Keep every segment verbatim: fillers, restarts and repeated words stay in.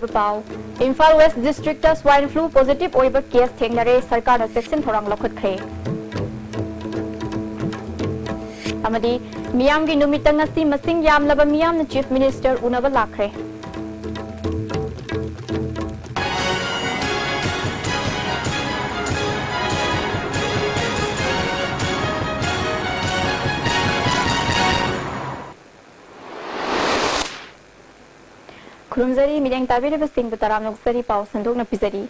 ꯄꯥꯎ꯫ Imphal west district swine flu positive ꯑꯣꯏꯕ case ꯊꯦꯡꯅꯔꯦ, ꯁꯔꯀꯥꯔꯅ ꯆꯦꯛꯁꯤꯟ ꯊꯧꯔꯥꯡ ꯂꯧꯈꯠꯈ꯭ꯔꯦ꯫ ꯑꯃꯗꯤ ꯃꯤꯌꯥꯝꯒꯤ ꯅꯨꯃꯤꯠꯇ ꯉꯁꯤ ꯃꯁꯤꯡ ꯌꯥꯝꯂꯕ ꯃꯤꯌꯥꯝꯅ ꯆꯤꯐ ꯃꯤꯅꯤꯁꯇꯔ ꯎꯅꯕ ꯂꯥꯛꯈ꯭ꯔꯦ꯫ ꯈꯨꯔꯨꯝꯖꯔꯤ, ꯃꯤꯠꯌꯦꯡ ꯇꯥꯕꯤꯔꯤꯕꯁꯤꯡꯕꯨ ꯇꯔꯥꯝꯅ ꯑꯣꯛꯆꯔꯤ꯫ ꯄꯥꯎ ꯁꯟꯗꯣꯛꯅ ꯄꯤꯖꯔꯤ꯫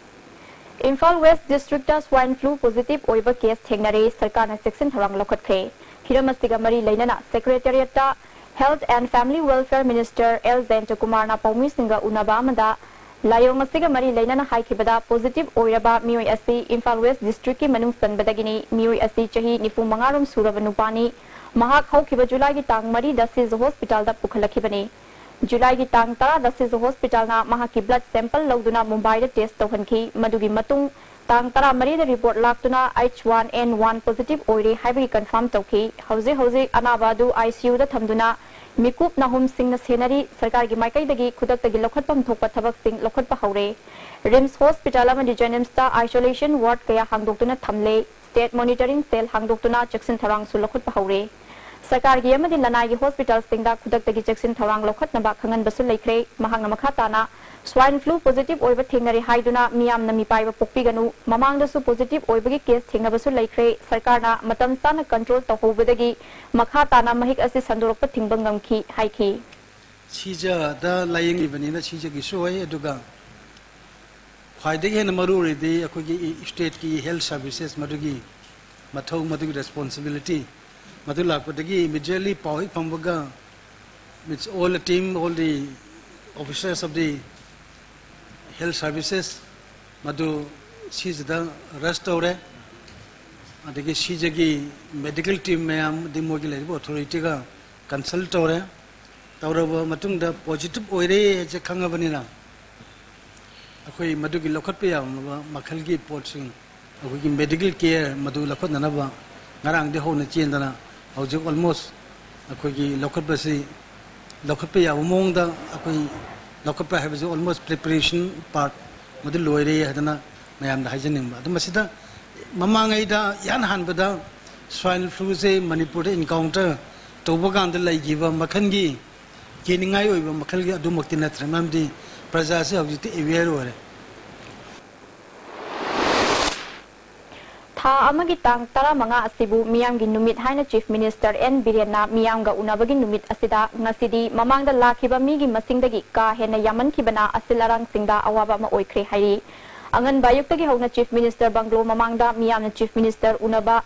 Imphal west district swine flu positive ꯑꯣꯏꯕ ꯀꯦꯁ ꯊꯦꯡꯅꯔꯦ, ꯁꯔꯀꯥꯔꯅ ꯆꯦꯛꯁꯤꯟ ꯊꯧꯔꯥꯡ ꯂꯧꯈꯠꯈ꯭ꯔꯦ꯫ ꯍꯤꯔꯝ ꯑꯁꯤꯒ ꯃꯔꯤ ꯂꯩꯅꯅ ꯁꯦꯀ꯭ꯔꯦꯇꯦꯔꯤꯌꯦꯠꯇ Health and Family Welfare Minister L ꯖꯌꯟꯇꯀꯨꯃꯥꯔꯅ ꯄꯥꯎꯃꯤꯁꯤꯡꯒ ꯎꯅꯕ ꯑꯃꯗ ꯂꯥꯏꯑꯣꯡ ꯑꯁꯤꯒ ꯃꯔꯤ ꯂꯩꯅꯅ ꯍꯥꯏꯈꯤꯕꯗ, ꯄꯣꯖꯤꯇꯤꯚ ꯑꯣꯏꯔꯕ ꯃꯤꯑꯣꯏ ꯑꯁꯤ ꯏꯝꯐꯥꯜ ꯋꯦꯁ ꯗꯤꯁꯇ꯭ꯔꯤꯛꯀꯤ ꯃꯅꯨꯡ ꯆꯟꯕꯗꯒꯤꯅꯤ꯫ ꯃꯤꯑꯣꯏ ꯑꯁꯤ ꯆꯍꯤ ꯅꯤꯐꯨ ꯃꯉꯥ ꯔꯣꯝ ꯁꯨꯔꯕ ꯅꯨꯄꯥꯅꯤ꯫ ꯃꯍꯥꯛ ꯍꯧꯈꯤꯕ ꯖꯨꯂꯥꯏꯒꯤ ꯇꯥꯡ ꯃꯔꯤꯗ ꯁꯤꯖ ꯍꯣꯁꯄꯤꯇꯥꯜꯗ ꯄꯨꯈꯠꯂꯛꯈꯤꯕꯅꯤ꯫ ꯖꯨꯂꯥꯏꯒꯤ ꯇꯥꯡ ꯇꯔꯥꯗ ꯁꯤꯖ ꯍꯣꯁꯄꯤꯇꯥꯜꯅ ꯃꯍꯥꯛꯀꯤ ꯕ꯭ꯂꯗ ꯁꯦꯝꯄꯜ ꯂꯧꯗꯨꯅ ꯃꯨꯝꯕꯥꯏꯗ ꯇꯦꯁ ꯇꯧꯍꯟꯈꯤ꯫ ꯃꯗꯨꯒꯤ ꯃꯇꯨꯡ ꯇꯥꯡ ꯇꯔꯥꯃꯔꯤꯗ ꯔꯤꯄꯣꯔꯠ ꯂꯥꯛꯇꯨꯅ H one N one positive ꯑꯣꯏꯔꯦ ꯍꯥꯏꯕꯒꯤ ꯀꯟꯐꯥꯔꯝ ꯇꯧꯈꯤ꯫ ꯍꯧꯖꯤꯛ ꯍꯧꯖꯤꯛ ꯑꯅꯥꯕ ꯑꯗꯨ ꯑꯥꯏ ꯁꯤ ꯌꯨꯗ ꯊꯝꯗꯨꯅ ꯃꯤꯀꯨꯞ ꯅꯥꯍꯨꯝꯁꯤꯡꯅ ꯁꯦꯟꯅꯔꯤ꯫ ꯁꯔꯀꯥꯔꯒꯤ ꯃꯥꯏꯀꯩꯗꯒꯤ ꯈꯨꯗꯛꯇꯒꯤ ꯂꯧꯈꯠꯐꯝ ꯊꯣꯛꯄ ꯊꯕꯛꯁꯤꯡ ꯂꯧꯈꯠꯄ ꯍꯧꯔꯦ꯫ ꯔꯤꯝꯁ ꯍꯣꯁꯄꯤꯇꯥꯜ ꯑꯃꯗꯤ ꯖꯦꯅꯤꯝꯁꯇ ꯑꯥꯏꯁꯣꯂꯦꯁꯟ ꯋꯥꯔꯗ ꯀꯌꯥ ꯍꯥꯡꯗꯣꯛꯇꯨꯅ ꯊꯝꯂꯦ꯫ ꯁ꯭ꯇꯦꯠ ꯃꯣꯅꯤꯇꯔꯤꯡ ꯁꯦꯜ ꯍꯥꯡꯗꯣꯛꯇꯨꯅ ꯆꯦꯛꯁꯤꯟ ꯊꯧꯔꯥꯡꯁꯨ ꯂꯧꯈꯠꯄ ꯍꯧꯔꯦ꯫ ꯁꯔꯀꯥꯔꯒꯤ ꯑꯃꯗꯤ ꯂꯅꯥꯏꯒꯤ ꯍꯣꯁꯄꯤꯇꯥꯜꯁꯤꯡꯗ ꯈꯨꯗꯛꯇꯒꯤ ꯆꯦꯛꯁꯤꯟ ꯊꯧꯔꯥꯡ ꯂꯧꯈꯠꯅꯕ ꯈꯪꯍꯟꯕꯁꯨ ꯂꯩꯈ꯭ꯔꯦ꯫ ꯃꯍꯥꯛꯅ ꯃꯈꯥ ꯇꯥꯅ ꯁ꯭ꯋꯥꯏꯟ ꯐ꯭ꯂꯨ ꯄꯣꯖꯤꯇꯤꯚ ꯑꯣꯏꯕ ꯊꯦꯡꯅꯔꯦ ꯍꯥꯏꯗꯨꯅ ꯃꯤꯌꯥꯝꯅ ꯃꯤꯄꯥꯏꯕ ꯄꯣꯛꯄꯤꯒꯅꯨ꯫ ꯃꯃꯥꯡꯗꯁꯨ ꯄꯣꯖꯤꯇꯤꯚ ꯑꯣꯏꯕꯒꯤ ꯀꯦꯁ ꯊꯦꯡꯅꯕꯁꯨ ꯂꯩꯈ꯭ꯔꯦ꯫ ꯁꯔꯀꯥꯔꯅ ꯃꯇꯝ ꯆꯥꯅ ꯀꯟꯇ꯭ꯔꯣꯜ ꯇꯧꯍꯧꯕꯗꯒꯤ ꯃꯈꯥ ꯇꯥꯅ ꯃꯍꯤꯛ ꯑꯁꯤ ꯁꯟꯗꯣꯔꯛꯄ ꯊꯤꯡꯕ ꯉꯝꯈꯤ ꯍꯥꯏꯈꯤ꯫ ꯁꯤꯖꯗ ꯂꯥꯌꯦꯡꯉꯤꯕꯅꯤꯅ ꯁꯤꯖꯒꯤꯁꯨ ꯑꯣꯏ, ꯑꯗꯨꯒ ꯈ꯭ꯋꯥꯏꯗꯒꯤ ꯍꯦꯟꯅ ꯃꯔꯨ ꯑꯣꯏꯔꯤꯗꯤ ꯑꯩꯈꯣꯏꯒꯤ ꯏꯁꯇꯦꯠꯀꯤ ꯍꯦꯜꯊ ꯁꯥꯔꯚꯤꯁꯦꯁ ꯃꯗꯨꯒꯤ ꯃꯊꯧ, ꯃꯗꯨꯒꯤ ꯔꯦꯁꯄꯣꯟꯁꯤꯕꯤꯂꯤꯇꯤ, ꯃꯗꯨ ꯂꯥꯛꯄꯗꯒꯤ ꯏꯃꯤꯗꯤꯌꯦꯠꯂꯤ ꯄꯥꯎ ꯍꯦꯛ ꯐꯪꯕꯒ, it's all the team, all the officers of the health services ꯃꯗꯨ ꯁꯤꯖꯗ ꯔꯁ ꯇꯧꯔꯦ꯫ ꯑꯗꯒꯤ ꯁꯤꯖꯒꯤ ꯃꯦꯗꯤꯀꯦꯜ ꯇꯤꯝ ꯃꯌꯥꯝ, ꯑꯗꯩ ꯃꯣꯏꯒꯤ ꯂꯩꯔꯤꯕ ꯑꯣꯊꯣꯔꯤꯇꯤꯒ ꯀꯟꯁꯜ ꯇꯧꯔꯦ꯫ ꯇꯧꯔꯕ ꯃꯇꯨꯡꯗ ꯄꯣꯖꯤꯇꯤꯚ ꯑꯣꯏꯔꯦ ꯍꯥꯏꯁꯦ ꯈꯪꯉꯕꯅꯤꯅ, ꯑꯩꯈꯣꯏ ꯃꯗꯨꯒꯤ ꯂꯧꯈꯠꯄ ꯌꯥꯕ ꯃꯈꯜꯒꯤ ꯄꯣꯠꯁꯤꯡ, ꯑꯩꯈꯣꯏꯒꯤ ꯃꯦꯗꯤꯀꯦꯜ ꯀꯦꯌꯔ ꯃꯗꯨ ꯂꯧꯈꯠꯅꯅꯕ ꯉꯔꯥꯡꯗꯤ ꯍꯧꯅ ꯆꯦꯟꯗꯅ ꯍꯧꯖꯤꯛ ꯑꯣꯜꯃꯣꯁ ꯑꯩꯈꯣꯏꯒꯤ ꯂꯧꯈꯠꯄꯁꯤ, ꯂꯧꯈꯠꯄ ꯌꯥꯕ ꯃꯑꯣꯡꯗ ꯑꯩꯈꯣꯏ ꯂꯧꯈꯠꯄ ꯍꯥꯏꯕꯁꯤ almost preparation part ꯃꯗꯨ ꯂꯣꯏꯔꯦ ꯍꯥꯏꯗꯅ ꯃꯌꯥꯝꯗ ꯍꯥꯏꯖꯅꯤꯡꯕ꯫ ꯑꯗꯨ ꯃꯁꯤꯗ ꯃꯃꯥꯡꯉꯩꯗ ꯏꯍꯥꯟ ꯍꯥꯟꯕꯗ swine fluꯁꯦ ꯃꯅꯤꯄꯨꯔꯗ encounter ꯇꯧꯕ ꯀꯥꯟꯗ ꯂꯩꯈꯤꯕ ꯃꯈꯜꯒꯤ ꯀꯤꯅꯤꯡꯉꯥꯏ ꯑꯣꯏꯕ ꯃꯈꯜꯒꯤ ꯑꯗꯨꯃꯛꯇꯤ ꯅꯠꯇ꯭ꯔꯦ, ꯃꯔꯝꯗꯤ ꯄ꯭ꯔꯖꯥꯁꯤ ꯍꯧꯖꯤꯛꯇꯤ aware ꯑꯣꯏꯔꯦ꯫ ꯊꯥ ꯑꯃꯒꯤ ꯇꯥꯡ ꯇꯔꯥꯃꯉꯥ ꯑꯁꯤꯕꯨ ꯃꯤꯌꯥꯝꯒꯤ ꯅꯨꯃꯤꯠ ꯍꯥꯏꯅ Chief Minister ꯑꯦꯟ ꯕꯤꯔꯦꯟꯅ ꯃꯤꯌꯥꯝꯒ ꯎꯅꯕꯒꯤ ꯅꯨꯃꯤꯠ ꯑꯁꯤꯗ ꯉꯁꯤꯗꯤ ꯃꯃꯥꯡꯗ ꯂꯥꯛꯈꯤꯕ ꯃꯤꯒꯤ ꯃꯁꯤꯡꯗꯒꯤ ꯀꯥ ꯍꯦꯟꯅ ꯌꯥꯝꯃꯟꯈꯤꯕꯅ ꯑꯁꯤꯜ ꯑꯔꯥꯡꯁꯤꯡꯗ ꯑꯋꯥꯕ ꯑꯃ ꯑꯣꯏꯈ꯭ꯔꯦ ꯍꯥꯏꯔꯤ꯫ ꯑꯉꯟꯕ ꯑꯌꯨꯛꯇꯒꯤ ꯍꯧꯅ Chief Minister bungalow ꯃꯃꯥꯡꯗ ꯃꯤꯌꯥꯝꯅ Chief Minister ꯎꯅꯕ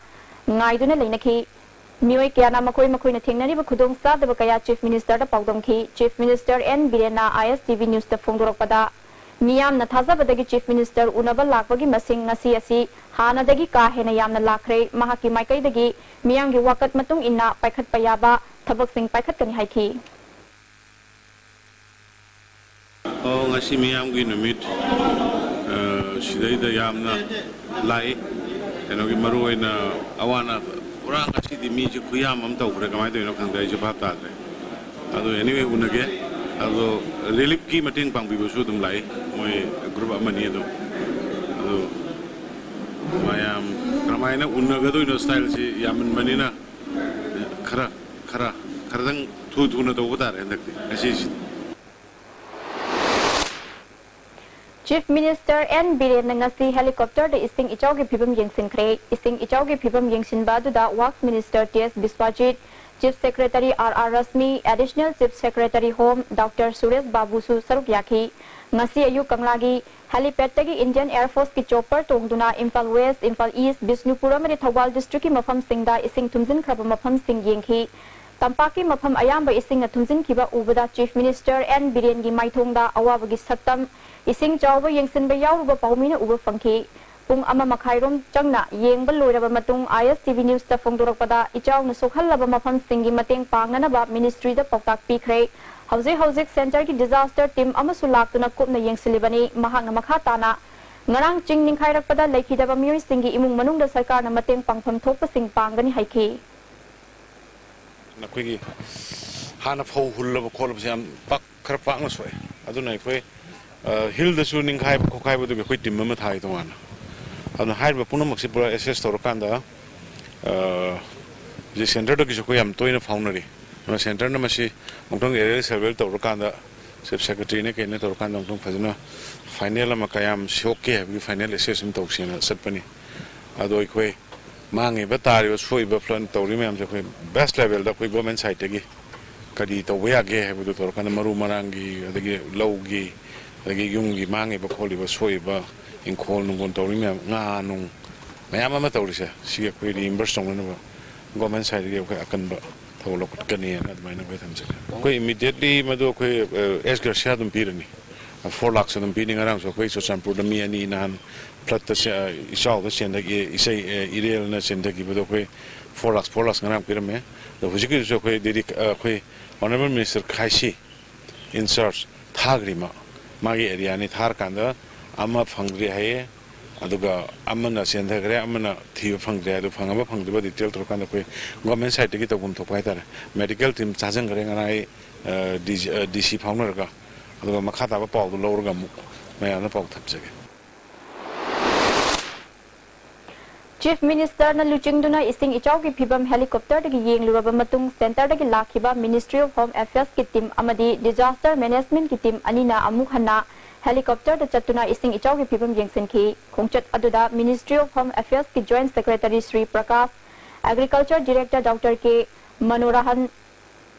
ꯉꯥꯏꯗꯨꯅ ꯂꯩꯅꯈꯤ꯫ ꯃꯤꯑꯣꯏ ꯀꯌꯥꯅ ꯃꯈꯣꯏ ꯃꯈꯣꯏꯅ ꯊꯦꯡꯅꯔꯤꯕ ꯈꯨꯗꯣꯡꯆꯥꯗꯕ ꯀꯌꯥ Chief Ministerꯗ ꯄꯥꯎꯗꯝꯈꯤ꯫ Chief Minister ꯑꯦꯟ ꯕꯤꯔꯦꯟꯅ ꯑꯥꯏ ꯑꯦꯁ ꯇꯤ ꯚꯤ Newsꯇ ꯐꯣꯡꯗꯣꯔꯛꯄꯗ, ꯃꯤꯌꯥꯝꯅ ꯊꯥꯖꯕꯗꯒꯤ Chief Minister ꯎꯅꯕ ꯂꯥꯛꯄꯒꯤ ꯃꯁꯤꯡ ꯉꯁꯤ ꯑꯁꯤ ꯍꯥꯟꯅꯗꯒꯤ ꯀꯥ ꯍꯦꯟꯅ ꯌꯥꯝꯅ ꯂꯥꯛꯈ꯭ꯔꯦ꯫ ꯃꯍꯥꯛꯀꯤ ꯃꯥꯏꯀꯩꯗꯒꯤ ꯃꯤꯌꯥꯝꯒꯤ ꯋꯥꯀꯠ ꯃꯇꯨꯡ ꯏꯟꯅ ꯄꯥꯏꯈꯠꯄ ꯌꯥꯕ ꯊꯕꯛꯁꯤꯡ ꯄꯥꯏꯈꯠꯀꯅꯤ ꯍꯥꯏꯈꯤ꯫ ꯑꯣ, ꯉꯁꯤ ꯃꯤꯌꯥꯝꯒꯤ ꯅꯨꯃꯤꯠ, ꯑ, ꯁꯤꯗꯩꯗ ꯌꯥꯝꯅ ꯂꯥꯛꯏ꯫ ꯀꯩꯅꯣꯒꯤ ꯃꯔꯨ ꯑꯣꯏꯅ ꯑꯋꯥ ꯑꯅꯥ ꯄꯨꯔꯥ ꯉꯁꯤꯗꯤ ꯃꯤꯁꯦ ꯈꯨꯌꯥꯝ ꯑꯃ ꯇꯧꯈ꯭ꯔꯦ꯫ ꯀꯃꯥꯏꯅ ꯇꯧꯔꯤꯅꯣ ꯈꯪꯗꯦ, ꯑꯩꯁꯨ ꯚꯥꯞ ꯇꯥꯗ꯭ꯔꯦ꯫ ꯑꯗꯣ anyway ꯎꯅꯒꯦ꯫ ꯑꯗꯣ reliefꯀꯤ ꯃꯇꯦꯡ ꯄꯥꯡꯕꯤꯕꯁꯨ ꯑꯗꯨꯝ ꯂꯥꯛꯏ, ꯃꯣꯏ group ꯑꯃꯅꯤ ꯑꯗꯨꯝ꯫ ꯑꯗꯣ ꯃꯌꯥꯝ ꯀꯔꯝꯍꯥꯏꯅ ꯎꯅꯒꯗꯣꯏꯅꯣ, styleꯁꯤ ꯌꯥꯝꯃꯟꯕꯅꯤꯅ ꯈꯔ, ꯈꯔ, ꯈꯔꯗꯪ ꯊꯨ ꯊꯨꯅ ꯇꯧꯕ ꯇꯥꯔꯦ ꯍꯟꯗꯛꯇꯤ, ꯉꯁꯤꯁꯤꯗꯤ꯫ Chief Minister ꯑꯦꯟ ꯕꯤꯔꯦꯟꯅ ꯉꯁꯤ helicopterꯗ ꯏꯁꯤꯡ ꯏꯆꯥꯎꯒꯤ ꯐꯤꯕꯝ ꯌꯦꯡꯁꯤꯟꯈ꯭ꯔꯦ꯫ ꯏꯁꯤꯡ ꯏꯆꯥꯎꯒꯤ ꯐꯤꯕꯝ ꯌꯦꯡꯁꯤꯟꯕ ꯑꯗꯨꯗ Works Minister T S Biswajit, Chief Secretary R R Rashmi, Additional Chief Secretary Home doctor Suresh ꯕꯥꯕꯨꯁꯨ ꯁꯔꯨꯛ ꯌꯥꯈꯤ꯫ ꯉꯁꯤ ꯑꯌꯨꯛ ꯀꯪꯂꯥꯒꯤ helipadꯇꯒꯤ Indian Air Forceꯀꯤ chopper ꯇꯣꯡꯗꯨꯅ ꯏꯝꯐꯥꯜ West, ꯏꯝꯐꯥꯜ East, ꯕꯤꯁꯅꯨꯄꯨꯔ ꯑꯃꯗꯤ ꯊꯧꯕꯥꯜ districtꯀꯤ ꯃꯐꯝꯁꯤꯡꯗ ꯏꯁꯤꯡ ꯊꯨꯝꯖꯤꯟꯈ꯭ꯔꯕ ꯃꯐꯝꯁꯤꯡ ꯌꯦꯡꯈꯤ꯫ ꯇꯝꯄꯥꯛꯀꯤ ꯃꯐꯝ ꯑꯌꯥꯝꯕ ꯏꯁꯤꯡꯅ ꯊꯨꯝꯖꯤꯟꯈꯤꯕ ꯎꯕꯗ Chief Minister ꯑꯦꯟ ꯕꯤꯔꯦꯟꯒꯤ ꯃꯥꯏꯊꯣꯡꯗ ꯑꯋꯥꯕꯒꯤ ꯁꯛꯇꯝ, ꯏꯁꯤꯡ ꯆꯥꯎꯕ ꯌꯦꯡꯁꯤꯟꯕ ꯌꯥꯎꯔꯨꯕ ꯄꯥꯎꯃꯤꯅ ꯎꯕ ꯐꯪꯈꯤ꯫ ꯄꯨꯡ ꯑꯃ ꯃꯈꯥꯏꯔꯣꯝ ꯆꯪꯅ ꯌꯦꯡꯕ ꯂꯣꯏꯔꯕ ꯃꯇꯨꯡ ꯑꯥꯏ ꯑꯦꯁ ꯇꯤ ꯚꯤ Newsꯇ ꯐꯣꯡꯗꯣꯔꯛꯄꯗ, ꯏꯆꯥꯎꯅ ꯁꯣꯛꯍꯜꯂꯕ ꯃꯐꯝꯁꯤꯡꯒꯤ ꯃꯇꯦꯡ ꯄꯥꯡꯅꯅꯕ ministryꯗ ꯄꯥꯎꯇꯥꯛ ꯄꯤꯈ꯭ꯔꯦ꯫ ꯍꯧꯖꯤꯛ ꯍꯧꯖꯤꯛ centreꯒꯤ disaster team ꯑꯃꯁꯨ ꯂꯥꯛꯇꯨꯅ ꯀꯨꯞꯅ ꯌꯦꯡꯁꯤꯜꯂꯤꯕꯅꯤ꯫ ꯃꯍꯥꯛꯅ ꯃꯈꯥ ꯇꯥꯅ, ꯉꯔꯥꯡ ꯆꯤꯡ ꯅꯤꯡꯈꯥꯏꯔꯛꯄꯗ ꯂꯩꯈꯤꯗꯕ ꯃꯤꯑꯣꯏꯁꯤꯡꯒꯤ ꯏꯃꯨꯡ ꯃꯅꯨꯡꯗ ꯁꯔꯀꯥꯔꯅ ꯃꯇꯦꯡ ꯄꯥꯡꯐꯝ ꯊꯣꯛꯄꯁꯤꯡ ꯄꯥꯡꯒꯅꯤ ꯍꯥꯏꯈꯤ꯫ ꯑꯩꯈꯣꯏꯒꯤ ꯍꯥꯟꯅ ꯐꯧ ꯍꯨꯜꯂꯕ ꯈꯣꯠꯂꯕꯁꯦ ꯌꯥꯝ ꯄꯥꯛ-, ꯈꯔ ꯄꯥꯛꯅ ꯁꯣꯛꯑꯦ꯫ ꯑꯗꯨꯅ ꯑꯩꯈꯣꯏ ꯍꯤꯜꯗꯁꯨ ꯅꯤꯡꯈꯥꯏꯕ ꯈꯣꯠꯈꯥꯏꯕꯗꯨꯒꯤ ꯑꯩꯈꯣꯏ ꯇꯤꯝ ꯑꯃ ꯊꯥꯏ ꯇꯣꯉꯥꯟꯅ꯫ ꯑꯗꯨꯅ ꯍꯥꯏꯔꯤꯕ ꯄꯨꯝꯅꯃꯛꯁꯤ ꯄꯨꯔꯥ ꯑꯦꯁꯦꯁ ꯇꯧꯔꯀꯥꯟꯗ, ꯑ, ꯍꯧꯖꯤꯛ ꯁꯦꯟꯇꯔꯗꯒꯤꯁꯨ ꯑꯩꯈꯣꯏ ꯌꯥꯝ ꯇꯣꯏꯅ ꯐꯥꯎꯅꯔꯤ꯫ ꯑꯗꯨꯅ ꯁꯦꯟꯇꯔꯅ ꯃꯁꯤ ꯑꯃꯨꯛꯇꯪ ꯑꯦꯔꯤꯌꯦꯜ ꯁꯔꯚꯦ ꯇꯧꯔꯀꯥꯟꯗ ꯆꯤꯐ ꯁꯦꯀ꯭ꯔꯦꯇꯔꯤꯅ ꯀꯩꯅ ꯇꯧꯔꯀꯥꯟꯗ ꯑꯃꯨꯛꯇꯪ ꯐꯖꯅ ꯐꯥꯏꯅꯦꯜ ꯑꯃ ꯀꯌꯥꯝ ꯁꯣꯛꯀꯦ ꯍꯥꯏꯕꯒꯤ ꯐꯥꯏꯅꯦꯜ ꯑꯦꯁꯦꯁ ꯑꯃ ꯇꯧꯁꯦꯅ ꯆꯠꯄꯅꯤ꯫ ꯑꯗꯣ ꯑꯩꯈꯣꯏ ꯃꯥꯡꯉꯤꯕ, ꯇꯥꯔꯤꯕ, ꯁꯣꯛꯏꯕ, ꯐ꯭ꯂꯠ ꯇꯧꯔꯤꯕ ꯃꯌꯥꯝꯁꯦ ꯑꯩꯈꯣꯏ ꯕꯦꯁ ꯂꯦꯚꯦꯜꯗ ꯑꯩꯈꯣꯏ ꯒꯣꯔꯃꯦꯟ ꯁꯥꯏꯠꯇꯒꯤ ꯀꯔꯤ ꯇꯧꯕ ꯌꯥꯒꯦ ꯍꯥꯏꯕꯗꯨ ꯇꯧꯔꯀꯥꯟꯗ ꯃꯔꯨ ꯃꯔꯥꯡꯒꯤ, ꯑꯗꯒꯤ ꯂꯧꯒꯤ, ꯑꯗꯒꯤ ꯌꯨꯝꯒꯤ ꯃꯥꯡꯉꯤꯕ ꯈꯣꯠꯂꯤꯕ ꯁꯣꯛꯏꯕ, ꯏꯪꯈꯣꯜ ꯅꯨꯡꯈꯣꯜ ꯇꯧꯔꯤ ꯃꯌꯥꯝ, ꯉꯥ ꯅꯨꯡ ꯃꯌꯥꯝ ꯑꯃ ꯇꯧꯔꯤꯁꯦ, ꯁꯤꯒꯤ ꯑꯩꯈꯣꯏ ꯔꯤꯏꯝꯕꯔꯁ ꯇꯧꯅꯅꯕ ꯒꯣꯔꯃꯦꯟ ꯁꯥꯏꯠꯇꯒꯤ ꯑꯩꯈꯣꯏ ꯑꯀꯟꯕ ꯊꯕꯛ ꯂꯧꯈꯠꯀꯅꯤꯅ ꯑꯗꯨꯃꯥꯏꯅ ꯑꯩꯈꯣꯏ ꯊꯝꯖꯒꯦ꯫ ꯑꯩꯈꯣꯏ ꯏꯃꯤꯗꯤꯌꯦꯠꯂꯤ ꯃꯗꯨ ꯑꯩꯈꯣꯏ, ꯑ, ꯑꯦꯁ ꯒ꯭ꯔꯁꯤꯌꯥ ꯑꯗꯨꯝ ꯄꯤꯔꯅꯤ꯫ ꯐꯣꯔ ꯂꯥꯛꯁ ꯑꯗꯨꯝ ꯄꯤꯅꯤ꯫ ꯉꯔꯥꯡꯁꯨ ꯑꯩꯈꯣꯏ ꯆꯨꯔꯆꯥꯟꯄꯨꯔꯗ ꯃꯤ ꯑꯅꯤ ꯅꯍꯥꯟ ꯐ꯭ꯂꯠꯇ ꯆꯦ-, ꯑ, ꯏꯆꯥꯎꯗ ꯆꯦꯟꯊꯈꯤ, ꯏꯆꯩ, ꯑ, ꯏꯔꯦꯜꯅ ꯆꯦꯟꯊꯈꯤꯕꯗꯣ ꯑꯩꯈꯣꯏ ꯐꯣꯔ ꯂꯥꯛꯁ, ꯐꯣꯔ ꯂꯥꯛꯁ ꯉꯔꯥꯡ ꯄꯤꯔꯝꯃꯦ꯫ ꯑꯗꯣ ꯍꯧꯖꯤꯛꯀꯤꯗꯨꯁꯨ ꯑꯩꯈꯣꯏ ꯗꯦꯗꯤ-, ꯑ, ꯑꯩꯈꯣꯏ ꯑꯣꯅꯔꯦꯕꯜ ꯃꯤꯅꯤꯁꯇꯔ ꯈꯥꯏꯁꯤ ꯏꯟꯆꯥꯔꯖ ꯊꯥꯈ꯭ꯔꯤ꯫ ꯃꯥ, ꯃꯥꯒꯤ ꯑꯦꯔꯤꯌꯥꯅꯤ꯫ ꯊꯥꯔꯀꯥꯟꯗ ꯑꯃ ꯐꯪꯗ꯭ꯔꯤ ꯍꯥꯏꯌꯦ, ꯑꯗꯨꯒ ꯑꯃꯅ ꯆꯦꯟꯊꯈ꯭ꯔꯦ, ꯑꯃꯅ ꯊꯤꯕ ꯐꯪꯗ꯭ꯔꯦ꯫ ꯑꯗꯨ ꯐꯪꯉꯕ ꯐꯪꯗ꯭ꯔꯤꯕ ꯗꯤꯇꯦꯜ ꯇꯧꯔꯀꯥꯟꯗ ꯑꯩꯈꯣꯏ ꯒꯣꯔꯃꯦꯟ ꯁꯥꯏꯠꯇꯒꯤ ꯇꯧꯐꯝ ꯊꯣꯛꯄ ꯍꯥꯏꯇꯥꯔꯦ꯫ ꯃꯦꯗꯤꯀꯦꯜ ꯇꯤꯝ ꯊꯥꯖꯤꯟꯈ꯭ꯔꯦ ꯉꯔꯥꯡ ꯑꯩ, ꯑ, ꯗꯤ ꯁꯤ, ꯑ, ꯗꯤ ꯁꯤ ꯐꯥꯎꯅꯔꯒ꯫ ꯑꯗꯨꯒ ꯃꯈꯥ ꯇꯥꯕ ꯄꯥꯎꯗꯨ ꯂꯧꯔꯒ ꯑꯃꯨꯛ ꯃꯌꯥꯝꯗ ꯄꯥꯎ ꯊꯝꯖꯒꯦ꯫ ꯆꯤꯐ ꯃꯤꯅꯤꯁꯇꯔꯅ ꯂꯨꯆꯤꯡꯗꯨꯅ ꯏꯁꯤꯡ ꯏꯆꯥꯎꯒꯤ ꯐꯤꯕꯝ ꯍꯦꯂꯤꯀꯣꯞꯇꯔꯗꯒꯤ ꯌꯦꯡꯂꯨꯔꯕ ꯃꯇꯨꯡ, ꯁꯦꯟꯇꯔꯗꯒꯤ ꯂꯥꯛꯈꯤꯕ ꯃꯤꯅꯤꯁꯇ꯭ꯔꯤ ꯑꯣꯐ ꯍꯣꯝ ꯑꯦꯐꯤꯌꯔꯁꯀꯤ ꯇꯤꯝ ꯑꯃꯗꯤ ꯗꯤꯖꯥꯁꯇꯔ ꯃꯦꯅꯦꯖꯃꯦꯟꯠꯀꯤ ꯇꯤꯝ ꯑꯅꯤꯅ ꯑꯃꯨꯛ ꯍꯟꯅ ꯍꯦꯂꯤꯀꯣꯞꯇꯔꯗ ꯆꯠꯇꯨꯅ ꯏꯁꯤꯡ ꯏꯆꯥꯎꯒꯤ ꯐꯤꯕꯝ ꯌꯦꯡꯁꯤꯟꯈꯤ꯫ ꯈꯣꯡꯆꯠ ꯑꯗꯨꯗ ꯃꯤꯅꯤꯁꯇ꯭ꯔꯤ ꯑꯣꯐ ꯍꯣꯝ ꯑꯦꯐꯤꯌꯔꯁꯀꯤ joint secretary Shri Prakash, agriculture director doctor K Manoharan,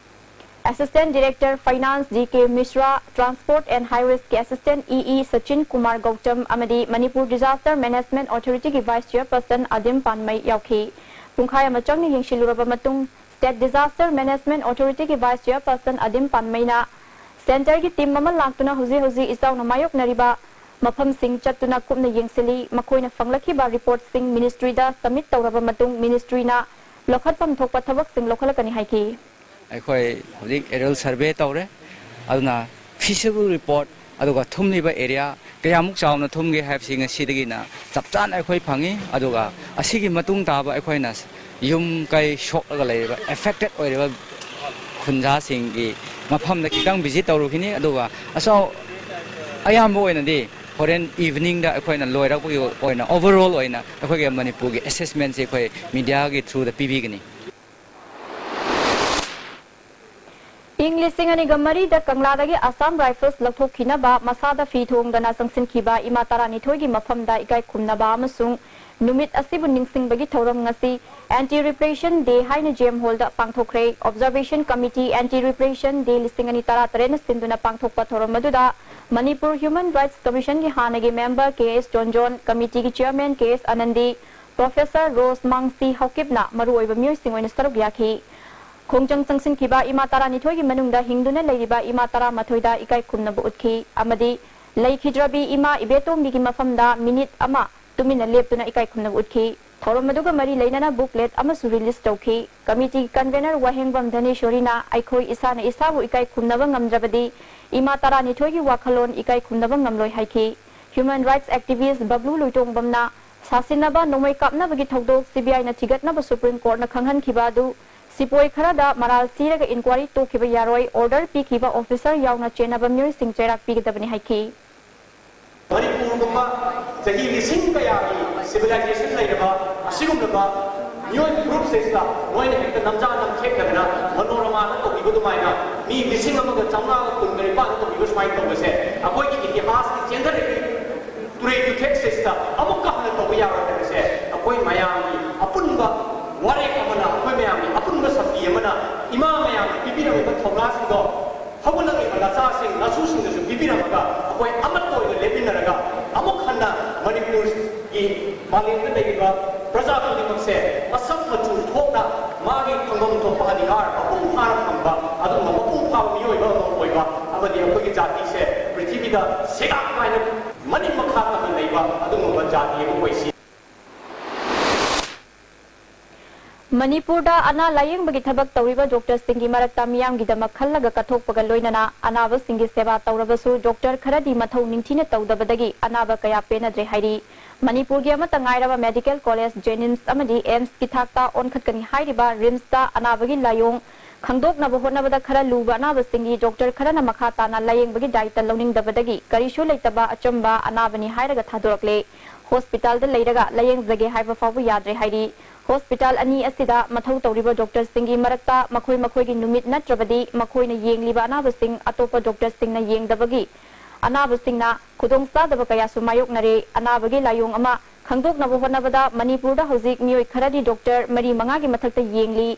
assistant director finance D K Mishra, transport and ꯍꯥꯏꯋꯦꯁꯀꯤ assistant E E Sachin Kumar Gautam ꯑꯃꯗꯤ ꯃꯅꯤꯄꯨꯔ ꯗꯤꯖꯥꯁꯇꯔ ꯃꯦꯅꯦꯖꯃꯦꯟꯠ ꯑꯣꯊꯣꯔꯤꯇꯤꯒꯤ ꯚꯥꯏꯁ ꯆꯦꯌꯔꯄꯔꯁꯟ ꯑꯗꯤꯝ ꯄꯥꯟꯃꯩ ꯌꯥꯎꯈꯤ꯫ ꯄꯨꯡꯈꯥꯏ ꯑꯃ ꯆꯪꯅ ꯌꯦꯡꯁꯤꯜꯂꯨꯔꯕ ꯃꯇꯨꯡ, ꯁ꯭ꯇꯦꯠ ꯗꯤꯖꯥꯁꯇꯔ ꯃꯦꯅꯦꯖꯃꯦꯟꯠ ꯑꯣꯊꯣꯔꯤꯇꯤꯒꯤ ꯚꯥꯏꯁ ꯆꯦꯌꯔꯄꯔꯁꯟ ꯑꯗꯤꯝ ꯄꯥꯟꯃꯩꯅ ꯁꯦꯟꯇꯔꯒꯤ ꯇꯤꯝ ꯑꯃ ꯂꯥꯛꯇꯨꯅ ꯍꯧꯖꯤꯛ ꯍꯧꯖꯤꯛ ꯏꯆꯥꯎꯅ ꯃꯥꯌꯣꯛꯅꯔꯤꯕ ꯃꯐꯝꯁꯤꯡ ꯆꯠꯇꯨꯅ ꯀꯨꯞꯅ ꯌꯦꯡꯁꯤꯜꯂꯤ꯫ ꯃꯈꯣꯏꯅ ꯐꯪꯂꯛꯈꯤꯕ ꯔꯤꯄꯣꯔꯠꯁꯤꯡ ꯃꯤꯅꯤꯁꯇ꯭ꯔꯤꯗ ꯁꯕꯃꯤꯠ ꯇꯧꯔꯕ ꯃꯇꯨꯡ, ꯃꯤꯅꯤꯁꯇ꯭ꯔꯤꯅ ꯂꯧꯈꯠꯐꯝ ꯊꯣꯛꯄ ꯊꯕꯛꯁꯤꯡ ꯂꯧꯈꯠꯂꯛꯀꯅꯤ ꯍꯥꯏꯈꯤ꯫ ꯑꯩꯈꯣꯏ ꯍꯧꯖꯤꯛ ꯑꯦꯔꯤꯌꯦꯜ ꯁꯔꯚꯦ ꯇꯧꯔꯦ, ꯑꯗꯨꯅ ꯐꯤꯖꯤꯕꯜ ꯔꯤꯄꯣꯔꯠ, ꯑꯗꯨꯒ ꯊꯨꯝꯂꯤꯕ ꯑꯦꯔꯤꯌꯥ ꯀꯌꯥꯃꯨꯛ ꯆꯥꯎꯅ ꯊꯨꯝꯒꯦ ꯍꯥꯏꯕꯁꯤ ꯉꯁꯤꯗꯒꯤꯅ ꯆꯞ ꯆꯥꯅ ꯑꯩꯈꯣꯏ ꯐꯪꯉꯤ꯫ ꯑꯗꯨꯒ ꯑꯁꯤꯒꯤ ꯃꯇꯨꯡ ꯇꯥꯕ ꯑꯩꯈꯣꯏꯅ ꯌꯨꯝ ꯀꯩ ꯁꯣꯛꯂꯒ ꯂꯩꯔꯤꯕ, ꯑꯦꯐꯦꯛꯇꯦꯠ ꯑꯣꯏꯔꯤꯕ ꯈꯨꯟꯖꯥꯁꯤꯡꯒꯤ ꯃꯐꯝꯗ ꯈꯤꯇꯪ ꯚꯤꯖꯤꯠ ꯇꯧꯔꯨꯈꯤꯅꯤ꯫ ꯑꯗꯨꯒ ꯑꯆꯧ ꯑꯌꯥꯝꯕ ꯑꯣꯏꯅꯗꯤ ꯍꯣꯔꯦꯟ ꯏꯚꯤꯅꯤꯡꯗ ꯑꯩꯈꯣꯏꯅ ꯂꯣꯏꯔꯛꯄꯒꯤ ꯑꯣꯏꯅ, ꯑꯣꯚꯔꯑꯣꯜ ꯑꯣꯏꯅ ꯑꯩꯈꯣꯏꯒꯤ ꯃꯅꯤꯄꯨꯔꯒꯤ ꯑꯦꯁꯦꯁꯃꯦꯟꯁꯦ ꯑꯩꯈꯣꯏ ꯃꯤꯗꯤꯌꯥꯒꯤ ꯊ꯭ꯔꯨꯗ ꯄꯤꯕꯤꯒꯅꯤ꯫ ꯏꯪ ꯂꯤꯁꯤꯡ ꯑꯅꯤꯒ ꯃꯔꯤꯗ ꯀꯪꯂꯥꯗꯒꯤ ꯑꯁꯥꯝ ꯔꯥꯏꯐꯜꯁ ꯂꯧꯊꯣꯛꯈꯤꯅꯕ ꯃꯁꯥꯗ ꯐꯤ ꯊꯣꯡꯗꯅ ꯆꯪꯁꯤꯟꯈꯤꯕ ꯏꯃꯥ ꯇꯔꯥꯅꯤꯊꯣꯏꯒꯤ ꯃꯐꯝꯗ ꯏꯀꯥꯏ ꯈꯨꯝꯅꯕ ꯑꯃꯁꯨꯡ ꯅꯨꯃꯤꯠ ꯑꯁꯤꯕꯨ ꯅꯤꯡꯁꯤꯡꯕꯒꯤ ꯊꯧꯔꯝ ꯉꯁꯤ ꯑꯦꯟꯇꯤ ꯔꯤꯄ꯭ꯔꯦꯁꯟ ꯗꯦ ꯍꯥꯏꯅ ꯖꯦꯝ ꯍꯣꯜꯗ ꯄꯥꯡꯊꯣꯛꯈ꯭ꯔꯦ꯫ ꯑꯣꯕꯖꯥꯔꯕꯦꯁꯟ ꯀꯃꯤꯇꯤ ꯑꯦꯟꯇꯤ ꯔꯤꯄ꯭ꯔꯦꯁꯟ ꯗꯦ ꯂꯤꯁꯤꯡ ꯑꯅꯤ ꯇꯔꯥꯇꯔꯦꯠꯅ ꯁꯤꯟꯗꯨꯅ ꯄꯥꯡꯊꯣꯛꯄ ꯊꯧꯔꯝ ꯑꯗꯨꯗ ꯃꯅꯤꯄꯨꯔ ꯍ꯭ꯌꯨꯃꯦꯟ ꯔꯥꯏꯠꯁ ꯀꯃꯤꯁꯟꯒꯤ ꯍꯥꯟꯅꯒꯤ ꯃꯦꯝꯕꯔ ꯀꯦ ꯑꯦꯁ ꯖꯣꯟꯖꯣꯟ, ꯀꯃꯤꯇꯤꯒꯤ ꯆꯤꯌꯔꯃꯦꯟ ꯀꯦ ꯑꯦꯁ ꯑꯅꯟꯗꯤ, ꯄ꯭ꯔꯣꯐꯦꯁꯔ ꯔꯣꯁ ꯃꯥꯡꯁꯤ ꯍꯧꯀꯤꯞꯅ ꯃꯔꯨꯑꯣꯏꯕ ꯃꯤꯑꯣꯏꯁꯤꯡ ꯑꯣꯏꯅ ꯁꯔꯨꯛ ꯌꯥꯈꯤ꯫ ꯈꯣꯡꯖꯪ ꯆꯪꯁꯤꯟꯈꯤꯕ ꯏꯃꯥ ꯇꯔꯥꯅꯤꯊꯣꯏꯒꯤ ꯃꯅꯨꯡꯗ ꯍꯤꯡꯗꯨꯅ ꯂꯩꯔꯤꯕ ꯏꯃꯥ ꯇꯔꯥꯃꯥꯊꯣꯏꯗ ꯏꯀꯥꯏ ꯈꯨꯝꯅꯕ ꯎꯠꯈꯤ ꯑꯃꯗꯤ ꯂꯩꯈꯤꯗ꯭ꯔꯕꯤ ꯏꯃꯥ ꯏꯕꯦꯇꯣꯝꯕꯤꯒꯤ ꯃꯐꯝꯗ ꯃꯤꯅꯤꯠ ꯑꯃ ꯇꯨꯃꯤꯟꯅ ꯂꯦꯞꯇꯨꯅ ꯏꯀꯥꯏ ꯈꯨꯝꯅꯕ ꯎꯠꯈꯤ꯫ ꯊꯧꯔꯝ ꯑꯗꯨꯒ ꯃꯔꯤ ꯂꯩꯅꯅ ꯕꯨꯛꯂꯦꯠ ꯑꯃꯁꯨ ꯔꯤꯂꯤꯖ ꯇꯧꯈꯤ꯫ ꯀꯃꯤꯇꯤꯒꯤ ꯀꯟꯚꯦꯅꯔ ꯋꯥꯍꯦꯡꯕꯝ ꯙꯅꯦꯁꯣꯔꯤꯅ ꯑꯩꯈꯣꯏ ꯏꯁꯥꯅ ꯏꯁꯥꯕꯨ ꯏꯀꯥꯏ ꯈꯨꯝꯅꯕ ꯉꯝꯗ꯭ꯔꯕꯗꯤ ꯏꯃꯥ ꯇꯔꯥꯅꯤꯊꯣꯏꯒꯤ ꯋꯥꯈꯜꯂꯣꯟ ꯏꯀꯥꯏ ꯈꯨꯝꯅꯕ ꯉꯝꯂꯣꯏ ꯍꯥꯏꯈꯤ꯫ ꯍ꯭ꯌꯨꯃꯦꯟ ꯔꯥꯏꯠꯁ ꯑꯦꯛꯇꯤꯚꯤꯁ꯭ꯠ ꯕꯕ꯭ꯂꯨ ꯂꯣꯏꯇꯣꯡꯕꯝꯅ ꯁꯥꯁꯤꯟꯅꯕ ꯅꯣꯡꯃꯩ ꯀꯥꯞꯅꯕꯒꯤ ꯊꯧꯗꯣꯛ ꯁꯤꯕꯤꯑꯥꯏꯅ ꯊꯤꯒꯠꯅꯕ ꯁꯨꯄ꯭ꯔꯤꯝ ꯀꯣꯔꯠꯅ ꯈꯪꯍꯟꯈꯤꯕ ꯑꯗꯨ ꯁꯤꯄꯣꯏ ꯈꯔꯗ ꯃꯔꯥꯜ ꯁꯤꯔꯒ ꯏꯟꯀ꯭ꯋꯥꯔꯤ ꯇꯣꯛꯈꯤꯕ ꯌꯥꯔꯣꯏ, ꯑꯣꯔꯗꯔ ꯄꯤꯈꯤꯕ ꯑꯣꯐꯤꯁꯔ ꯌꯥꯎꯅ ꯆꯦꯟꯅꯕ ꯃꯤꯑꯣꯏꯁꯤꯡ ꯆꯩꯔꯥꯛ ꯄꯤꯒꯗꯕꯅꯤ ꯍꯥꯏꯈꯤ꯫ ꯃꯅꯤꯄꯨꯔꯒꯨꯝꯕ ꯆꯍꯤ ꯂꯤꯁꯤꯡ ꯀꯌꯥꯒꯤ ꯁꯤꯚꯤꯂꯥꯏꯖꯦꯁꯟ ꯂꯩꯔꯕ ꯑꯁꯤꯒꯨꯝꯂꯕ ꯃꯤꯑꯣꯏ ꯐꯨꯔꯨꯞꯁꯤꯗ ꯃꯣꯏꯅ ꯍꯦꯛꯇ ꯅꯝꯖꯥ ꯅꯝꯊꯦꯛꯅꯗꯅ ꯃꯅꯣꯔꯃꯥꯗ ꯇꯧꯈꯤꯕ ꯑꯗꯨꯃꯥꯏꯅ ꯃꯤ ꯂꯤꯁꯤꯡ ꯑꯃꯒ ꯆꯥꯝꯃꯉꯥꯒ ꯀꯨꯟꯒ ꯅꯤꯄꯥꯟꯗ ꯇꯧꯈꯤꯕ ꯁꯨꯃꯥꯏꯅ ꯇꯧꯕꯁꯦ ꯑꯩꯈꯣꯏꯒꯤ ꯏꯇꯤꯍꯥꯁꯀꯤ ꯆꯦꯟꯊꯔꯛꯏ ꯇꯨꯔꯦꯜ ꯌꯨꯊꯦꯛꯁꯤꯁꯇ ꯑꯃꯨꯛꯀ ꯍꯟꯅ ꯇꯧꯕ ꯌꯥꯔꯣꯏ ꯍꯥꯏꯕꯁꯦ ꯑꯩꯈꯣꯏ ꯃꯌꯥꯝꯒꯤ ꯑꯄꯨꯟꯕ ꯋꯥꯔꯦꯞ ꯑꯃꯅ, ꯑꯩꯈꯣꯏ ꯃꯌꯥꯝꯒꯤ ꯑꯄꯨꯟꯕ ꯁꯛꯇꯤ ꯑꯃꯅ ꯏꯃꯥ ꯃꯌꯥꯝꯅ ꯄꯤꯕꯤꯔꯝꯂꯤꯕ ꯊꯧꯅꯥꯁꯤꯡꯗꯣ ꯍꯧꯒꯠꯂꯛꯂꯤꯕ ꯅꯆꯥꯁꯤꯡ ꯅꯁꯨꯁꯤꯡꯗꯁꯨ ꯄꯤꯕꯤꯔꯝꯃꯒ ꯑꯩꯈꯣꯏ ꯑꯃꯠꯇ ꯑꯣꯏꯅ ꯂꯦꯞꯃꯤꯟꯅꯔꯒ ꯑꯃꯨꯛ ꯍꯟꯅ ꯃꯅꯤꯄꯨꯔꯒꯤ ꯃꯥꯂꯦꯝꯗ ꯂꯩꯔꯤꯕ ꯄ꯭ꯔꯖꯥ ꯈꯨꯗꯤꯡꯃꯛꯁꯦ ꯃꯁꯛ ꯃꯆꯨ ꯊꯣꯛꯅ ꯃꯥꯒꯤ ꯐꯪꯐꯝ ꯊꯣꯛꯄ ꯑꯙꯤꯀꯥꯔ ꯃꯄꯨꯡ ꯐꯥꯅ ꯐꯪꯕ ꯑꯗꯨꯒꯨꯝꯕ ꯃꯄꯨꯡ ꯐꯥꯕ ꯃꯤꯑꯣꯏꯕ ꯑꯃ ꯑꯣꯏꯕ ꯑꯃꯗꯤ ꯑꯩꯈꯣꯏꯒꯤ ꯖꯥꯇꯤꯁꯦ ꯄ꯭ꯔꯤꯊꯤꯕꯤꯗ ꯁꯦꯒꯥꯛ ꯅꯥꯏꯅ ꯃꯅꯤꯡ ꯃꯈꯥ ꯇꯝꯅ ꯂꯩꯕ ꯑꯗꯨꯒꯨꯝꯕ ꯖꯥꯇꯤ ꯑꯃ ꯑꯣꯏꯁꯤ꯫ ꯃꯅꯤꯄꯨꯔꯗ ꯑꯅꯥ ꯂꯥꯌꯦꯡꯕꯒꯤ ꯊꯕꯛ ꯇꯧꯔꯤꯕ ꯗꯣꯛꯇꯔꯁꯤꯡꯒꯤ ꯃꯔꯛꯇ ꯃꯤꯌꯥꯝꯒꯤꯗꯃꯛ ꯈꯜꯂꯒ ꯀꯠꯊꯣꯛꯄꯒ ꯂꯣꯏꯅꯅ ꯑꯅꯥꯕꯁꯤꯡꯒꯤ ꯁꯦꯕꯥ ꯇꯧꯔꯕꯁꯨ ꯗꯣꯛꯇꯔ ꯈꯔꯗꯤ ꯃꯊꯧ ꯅꯤꯡꯊꯤꯅ ꯇꯧꯗꯕꯗꯒꯤ ꯑꯅꯥꯕ ꯀꯌꯥ ꯄꯦꯟꯅꯗ꯭ꯔꯦ ꯍꯥꯏꯔꯤ꯫ ꯃꯅꯤꯄꯨꯔꯒꯤ ꯑꯃꯠꯇ ꯉꯥꯏꯔꯕ ꯃꯦꯗꯤꯀꯦꯜ ꯀꯣꯂꯦꯖ, ꯖꯦꯅꯤꯝꯁ ꯑꯃꯗꯤ ꯑꯦꯝꯁꯀꯤ ꯊꯥꯛꯇ ꯑꯣꯟꯈꯠꯀꯅꯤ ꯍꯥꯏꯔꯤꯕ ꯔꯤꯝꯁꯇ ꯑꯅꯥꯕꯒꯤ ꯂꯥꯌꯣꯡ ꯈꯪꯗꯣꯛꯅꯕ ꯍꯣꯠꯅꯕꯗ ꯈꯔ ꯂꯨꯕ ꯑꯅꯥꯕꯁꯤꯡꯒꯤ ꯗꯣꯛꯇꯔ ꯈꯔꯅ ꯃꯈꯥ ꯇꯥꯅ ꯂꯥꯌꯦꯡꯕꯒꯤ ꯗꯥꯏꯇ ꯂꯧꯅꯤꯡꯗꯕꯗꯒꯤ ꯀꯔꯤꯁꯨ ꯂꯩꯇꯕ ꯑꯆꯝꯕ ꯑꯅꯥꯕꯅꯤ ꯍꯥꯏꯔꯒ ꯊꯥꯗꯣꯔꯛꯂꯦ꯫ ꯍꯣꯁꯄꯤꯇꯥꯜꯗ ꯂꯩꯔꯒ ꯂꯥꯌꯦꯡꯖꯒꯦ ꯍꯥꯏꯕ ꯐꯥꯎꯕ ꯌꯥꯗ꯭ꯔꯦ ꯍꯥꯏꯔꯤ꯫ ꯍꯣꯁꯄꯤꯇꯥꯜ ꯑꯅꯤ ꯑꯁꯤꯗ ꯃꯊꯧ ꯇꯧꯔꯤꯕ ꯗꯣꯛꯇꯔꯁꯤꯡꯒꯤ ꯃꯔꯛꯇ ꯃꯈꯣꯏ ꯃꯈꯣꯏꯒꯤ ꯅꯨꯃꯤꯠ ꯅꯠꯇ꯭ꯔꯕꯗꯤ ꯃꯈꯣꯏꯅ ꯌꯦꯡꯂꯤꯕ ꯑꯅꯥꯕꯁꯤꯡ ꯑꯇꯣꯞꯄ ꯗꯣꯛꯇꯔꯁꯤꯡꯅ ꯌꯦꯡꯗꯕꯒꯤ ꯑꯅꯥꯕꯁꯤꯡꯅ ꯈꯨꯗꯣꯡꯆꯥꯗꯕ ꯀꯌꯥꯁꯨ ꯃꯥꯌꯣꯛꯅꯔꯦ꯫ ꯑꯅꯥꯕꯒꯤ ꯂꯥꯏꯑꯣꯡ ꯑꯃ ꯈꯪꯗꯣꯛꯅꯕ ꯍꯣꯠꯅꯕꯗ ꯃꯅꯤꯄꯨꯔꯗ ꯍꯧꯖꯤꯛ ꯃꯤꯑꯣꯏ ꯈꯔꯗꯤ ꯗꯣꯛꯇꯔ ꯃꯔꯤ ꯃꯉꯥꯒꯤ ꯃꯊꯛꯇ ꯌꯦꯡꯂꯤ꯫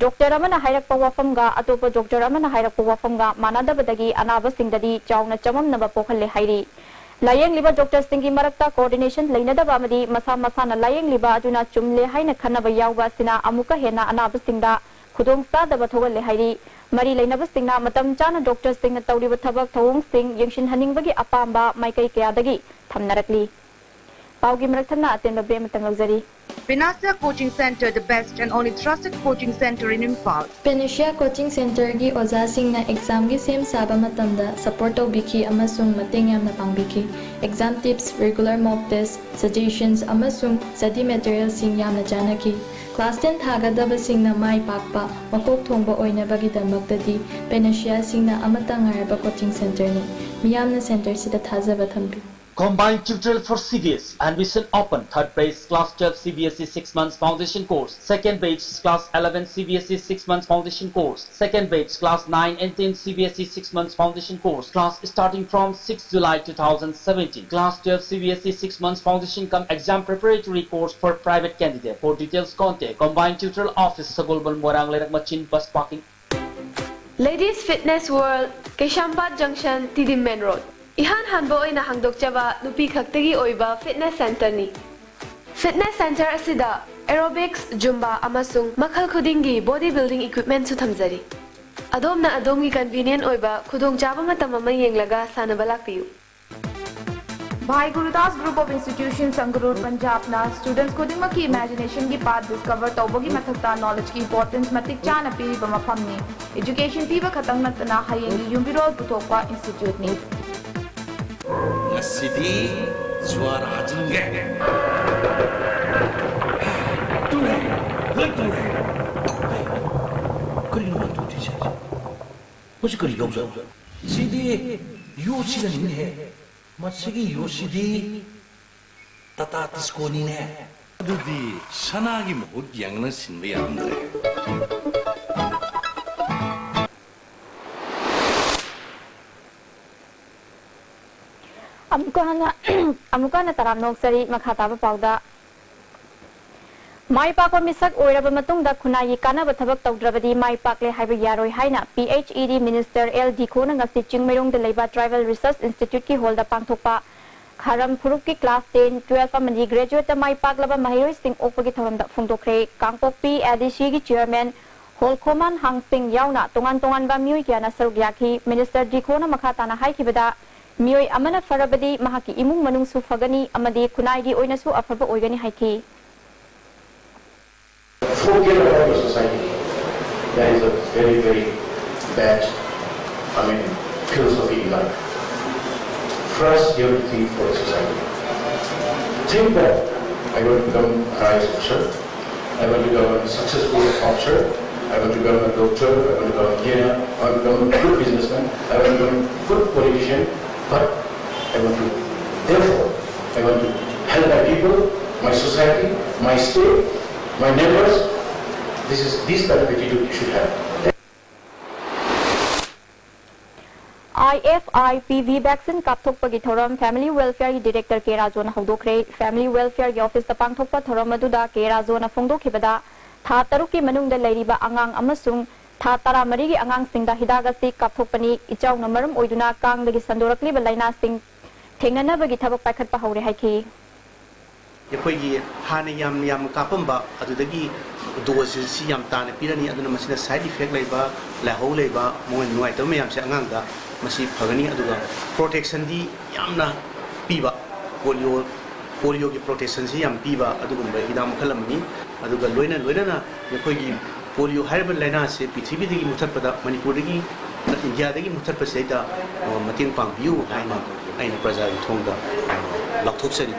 ꯗꯣꯛꯇꯔ ꯑꯃꯅ ꯍꯥꯏꯔꯛꯄ ꯋꯥꯐꯝꯒ ꯑꯇꯣꯞꯄ ꯗꯣꯛꯇꯔ ꯑꯃꯅ ꯍꯥꯏꯔꯛꯄ ꯋꯥꯐꯝꯒ ꯃꯥꯟꯅꯗꯕꯗꯒꯤ ꯑꯅꯥꯕꯁꯤꯡꯗꯗꯤ ꯆꯥꯎꯅ ꯆꯃꯝꯅꯕ ꯄꯣꯛꯍꯜꯂꯦ ꯍꯥꯏꯔꯤ꯫ ꯂꯥꯌꯦꯡꯂꯤꯕ ꯗꯣꯛꯇꯔꯁꯤꯡꯒꯤ ꯃꯔꯛꯇ ꯀꯣꯑꯣꯔꯗꯤꯅꯦꯁꯟ ꯂꯩꯅꯗꯕ ꯑꯃꯗꯤ ꯃꯁꯥ ꯃꯁꯥꯅ ꯂꯥꯌꯦꯡꯂꯤꯕ ꯑꯗꯨꯅ ꯆꯨꯝꯂꯦ ꯍꯥꯏꯅ ꯈꯟꯅꯕ ꯌꯥꯎꯕ ꯑꯁꯤꯅ ꯑꯃꯨꯛꯀ ꯍꯦꯟꯅ ꯑꯅꯥꯕꯁꯤꯡꯗ ꯈꯨꯗꯣꯡꯆꯥꯗꯕ ꯊꯣꯛꯍꯜꯂꯦ ꯍꯥꯏꯔꯤ꯫ ꯃꯔꯤ ꯂꯩꯅꯕꯁꯤꯡꯅ ꯃꯇꯝ ꯆꯥꯅ ꯗꯣꯛꯇꯔꯁꯤꯡꯅ ꯇꯧꯔꯤꯕ ꯊꯕꯛ ꯊꯧꯑꯣꯡꯁꯤꯡ ꯌꯦꯡꯁꯤꯟꯍꯟꯅꯤꯡꯕꯒꯤ ꯑꯄꯥꯝꯕ ꯃꯥꯏꯀꯩ ꯀꯌꯥꯗꯒꯤ ꯊꯝꯅꯔꯛꯂꯤ꯫ ꯄꯥꯎꯒꯤ ꯃꯔꯛ ꯊꯠꯅ ꯑꯇꯦꯟꯕ ꯕ꯭ꯔꯦꯛ ꯑꯃꯇꯪ ꯂꯧꯖꯔꯤ꯫ Panacea Coaching Center, the best and only trusted coaching center in Imphal. Panacea Coaching Centerꯒꯤ ꯑꯣꯖꯥꯁꯤꯡꯅ ꯑꯦꯛꯖꯥꯝꯒꯤ ꯁꯦꯝ ꯁꯥꯕ ꯃꯇꯝꯗ ꯁꯄꯣꯔꯠ ꯇꯧꯕꯤꯈꯤ ꯑꯃꯁꯨꯡ ꯃꯇꯦꯡ ꯌꯥꯝꯅ ꯄꯥꯡꯕꯤꯈꯤ꯫ Exam tips, regular mock test, suggestions, ꯑꯃꯁꯨꯡ study materialꯁꯤꯡ ꯌꯥꯝꯅ ꯆꯥꯟꯅꯈꯤ꯫ Class ten ꯊꯥꯒꯗꯕꯁꯤꯡꯅ ꯃꯥꯏ ꯄꯥꯛꯄ, ꯃꯀꯣꯛ ꯊꯣꯡꯕ ꯑꯣꯏꯅꯕꯒꯤꯗꯃꯛꯇꯗꯤ Panaceaꯁꯤꯡꯅ ꯑꯃꯠꯇ ꯉꯥꯏꯔꯕ coaching centerꯅꯤ꯫ ꯃꯤꯌꯥꯝꯅ centerꯁꯤꯗ ꯊꯥꯖꯕ ꯊꯝꯕꯤꯌꯨ꯫ Combined tutorial for C B S E. Admission open. Third batch class twelve C B S E six months foundation course. Second batch class eleven C B S E six months foundation course. Second batch class nine and ten C B S E six months foundation course. Class starting from sixth July two thousand seventeen. Class twelve C B S E six months foundation cum exam preparatory course for private candidate. For details contact Combined Tutorial Office, Sagolband, Moirang Leirak Machin, bus parking. Ladies Fitness World, Keishampat Junction, T D Main Road. ꯏꯍꯥꯟ ꯍꯥꯟꯕ ꯑꯣꯏꯅ ꯍꯥꯡꯗꯣꯛꯆꯕ ꯅꯨꯄꯤ ꯈꯛꯇꯒꯤ ꯑꯣꯏꯕ fitness centerꯅꯤ꯫ Fitness center ꯑꯁꯤꯗ aerobics, Zumba ꯑꯃꯁꯨꯡ ꯃꯈꯜ ꯈꯨꯗꯤꯡꯒꯤ body building equipmentꯁꯨ ꯊꯝꯖꯔꯤ꯫ ꯑꯗꯣꯝꯅ ꯑꯗꯣꯝꯒꯤ convenient ꯑꯣꯏꯕ ꯈꯨꯗꯣꯡꯆꯥꯕ ꯃꯇꯝ ꯑꯃ ꯌꯦꯡꯂꯒ ꯁꯥꯟꯅꯕ ꯂꯥꯛꯄꯤꯌꯨ꯫ Bhai Gurudas Group of Institutions, Sangrur, Punjabꯅ students ꯈꯨꯗꯤꯡꯃꯛꯀꯤ imaginationꯒꯤ path discover ꯇꯧꯕꯒꯤ ꯃꯊꯛꯇ knowledgeꯀꯤ importance ꯃꯇꯤꯛ ꯆꯥꯅ ꯄꯤꯔꯤꯕ ꯃꯐꯝꯅꯤ꯫ Education ꯄꯤꯕ ꯈꯛꯇꯪ ꯅꯠꯇꯅ ꯍꯌꯦꯡꯒꯤ ꯌꯨꯝꯕꯤꯔꯣꯜ ꯄꯨꯊꯣꯛꯄ instituteꯅꯤ꯫ ꯉꯁꯤꯗꯤ ꯖ꯭ꯋꯥꯔ ꯍꯥꯖꯤꯟꯒꯦ꯫ ꯇꯨꯔꯦ, ꯂꯣꯏ ꯇꯨꯔꯦ꯫ ꯀꯔꯤꯅꯣ? ꯃꯁꯤ ꯀꯔꯤ ꯌꯣꯠꯅꯣ? ꯁꯤꯗꯤ ꯌꯣꯠꯁꯤꯅꯅꯤꯅꯦꯍꯦ꯫ ꯃꯁꯤꯒꯤ ꯌꯣꯠꯁꯤꯗꯤ ꯇꯥꯇꯥ ꯇꯤꯁꯀꯣꯅꯤꯅꯦ꯫ ꯑꯗꯨꯗꯤ ꯁꯅꯥꯒꯤ ꯃꯍꯨꯠ ꯌꯦꯡꯅ ꯁꯤꯟꯕ ꯌꯥꯔꯝꯗ꯭ꯔꯦ꯫ ꯑꯃꯨꯛꯀ ꯍꯟꯅ, ꯑꯃꯨꯛꯀ ꯍꯟꯅ ꯇꯔꯥꯝꯅ ꯑꯣꯛꯆꯔꯤ꯫ ꯃꯈꯥ ꯇꯥꯕ ꯄꯥꯎꯗ, ꯃꯥꯏ ꯄꯥꯛꯄ ꯃꯤꯁꯛ ꯑꯣꯏꯔꯕ ꯃꯇꯨꯡꯗ ꯈꯨꯟꯅꯥꯏꯒꯤ ꯀꯥꯟꯅꯕ ꯊꯕꯛ ꯇꯧꯗ꯭ꯔꯕꯗꯤ ꯃꯥꯏ ꯄꯥꯛꯂꯦ ꯍꯥꯏꯕ ꯌꯥꯔꯣꯏ ꯍꯥꯏꯅ P H E D Minister L ꯗꯤꯈꯣꯅ ꯉꯁꯤ ꯆꯤꯡꯃꯩꯔꯣꯡꯗ ꯂꯩꯕ Tribal Research Instituteꯀꯤ ꯍꯣꯜꯗ ꯄꯥꯡꯊꯣꯛꯄ ꯈꯥꯔꯝ ꯐꯨꯔꯨꯞꯀꯤ class ten, twelve ꯑꯃꯗꯤ graduateꯇ ꯃꯥꯏ ꯄꯥꯛꯂꯕ ꯃꯍꯩꯔꯣꯏꯁꯤꯡ ꯑꯣꯛꯄꯒꯤ ꯊꯧꯔꯝꯗ ꯐꯣꯡꯗꯣꯛꯈ꯭ꯔꯦ꯫ ꯀꯥꯡꯄꯣꯛꯄꯤ A D Cꯒꯤ chairman ꯍꯣꯜꯈꯣꯃꯥꯟ ꯍꯥꯡꯁꯤꯡ ꯌꯥꯎꯅ ꯇꯣꯉꯥꯟ ꯇꯣꯉꯥꯟꯕ ꯃꯤꯑꯣꯏ ꯀꯌꯥꯅ ꯁꯔꯨꯛ ꯌꯥꯈꯤ꯫ Minister ꯗꯤꯈꯣꯅ ꯃꯈꯥ ꯇꯥꯅ ꯍꯥꯏꯈꯤꯕꯗ, ꯃꯤꯑꯣꯏ ꯑꯃꯅ ꯐꯔꯕꯗꯤ ꯃꯍꯥꯛꯀꯤ ꯏꯃꯨꯡ ꯃꯅꯨꯡꯁꯨ ꯐꯒꯅꯤ ꯑꯃꯗꯤ ꯈꯨꯟꯅꯥꯏꯒꯤ ꯑꯣꯏꯅꯁꯨ ꯑꯐꯕ ꯑꯣꯏꯒꯅꯤ ꯍꯥꯏꯈꯤ꯫ Forget about the society. That is a very, very bad, I mean, philosophy in life. First, you have to think for the society. Think that I want to become an I A S officer, I want to become a successful officer, I want to become a doctor, I want to become an engineer, I want to become a good businessman, I want to become a good politician, but I want to, therefore, I want to help my people, my society, my state, my neighbors. This is, this kind of attitude you should have. I F I P V vaccine ꯀꯥꯞꯊꯣꯛꯄꯒꯤ ꯊꯧꯔꯝ Family Welfareꯒꯤ Director K ꯔꯥꯖꯨꯅ ꯍꯧꯗꯣꯛꯈ꯭ꯔꯦ꯫ Family Welfareꯒꯤ officeꯇ ꯄꯥꯡꯊꯣꯛꯄ ꯊꯧꯔꯝ ꯑꯗꯨꯗ K ꯔꯥꯖꯨꯅ ꯐꯣꯡꯗꯣꯛꯈꯤꯕꯗ, ꯊꯥ ꯇꯔꯨꯛꯀꯤ ꯃꯅꯨꯡꯗ ꯂꯩꯔꯤꯕ ꯑꯉꯥꯡ ꯑꯃꯁꯨꯡ ꯊꯥ ꯇꯔꯥꯃꯔꯤꯒꯤ ꯑꯉꯥꯡꯁꯤꯡꯗ ꯍꯤꯗꯥꯛ ꯑꯁꯤ ꯀꯥꯞꯊꯣꯛꯄꯅꯤ꯫ ꯏꯆꯥꯎꯅ ꯃꯔꯝ ꯑꯣꯏꯗꯨꯅ ꯀꯥꯡꯗꯒꯤ ꯁꯟꯗꯣꯔꯛꯂꯤꯕ ꯂꯥꯏꯅꯥꯁꯤꯡ ꯊꯦꯡꯅꯅꯕꯒꯤ ꯊꯕꯛ ꯄꯥꯏꯈꯠꯄ ꯍꯧꯔꯦ ꯍꯥꯏꯈꯤ꯫ ꯑꯩꯈꯣꯏꯒꯤ ꯍꯥꯟꯅ ꯌꯥꯝ ꯌꯥꯝꯅ ꯀꯥꯞꯄꯝꯕ ꯑꯗꯨꯗꯒꯤ dose ꯁꯤ ꯌꯥꯝ ꯇꯥꯅ ꯄꯤꯔꯅꯤ꯫ ꯑꯗꯨꯅ ꯃꯁꯤꯅ side effect ꯂꯩꯕ, ꯂꯥꯏꯍꯧ ꯂꯩꯕ, ꯃꯉꯣꯟ ꯅꯨꯡꯉꯥꯏꯇꯕ ꯃꯌꯥꯝꯁꯦ ꯑꯉꯥꯡꯗ ꯃꯁꯤ ꯐꯒꯅꯤ꯫ ꯑꯗꯨꯒ protectionꯗꯤ ꯌꯥꯝꯅ ꯄꯤꯕ, polio, polioꯒꯤ protectionꯁꯤ ꯌꯥꯝ ꯄꯤꯕ ꯑꯗꯨꯒꯨꯝꯕ ꯍꯤꯗꯥꯛ ꯃꯈꯜ ꯑꯃꯅꯤ꯫ ꯑꯗꯨꯒ ꯂꯣꯏꯅ ꯂꯣꯏꯅꯅ ꯑꯩꯈꯣꯏꯒꯤ polio ꯍꯥꯏꯔꯤꯕ ꯂꯥꯏꯅꯥꯁꯤ ꯄ꯭ꯔꯤꯊꯤꯕꯤꯗꯒꯤ ꯃꯨꯠꯊꯠꯄꯗ ꯃꯅꯤꯄꯨꯔꯗꯒꯤ, ꯏꯟꯗꯤꯌꯥꯗꯒꯤ ꯃꯨꯠꯊꯠꯄꯁꯤꯗꯩꯗ, ꯑ, ꯃꯇꯦꯡ ꯄꯥꯡꯕꯤꯌꯨ ꯍꯥꯏꯅ ꯑꯩꯅ ꯄ꯭ꯔꯖꯥꯒꯤ ꯊꯣꯡꯗ, ꯑ, ꯂꯥꯎꯊꯣꯛꯆꯔꯤ꯫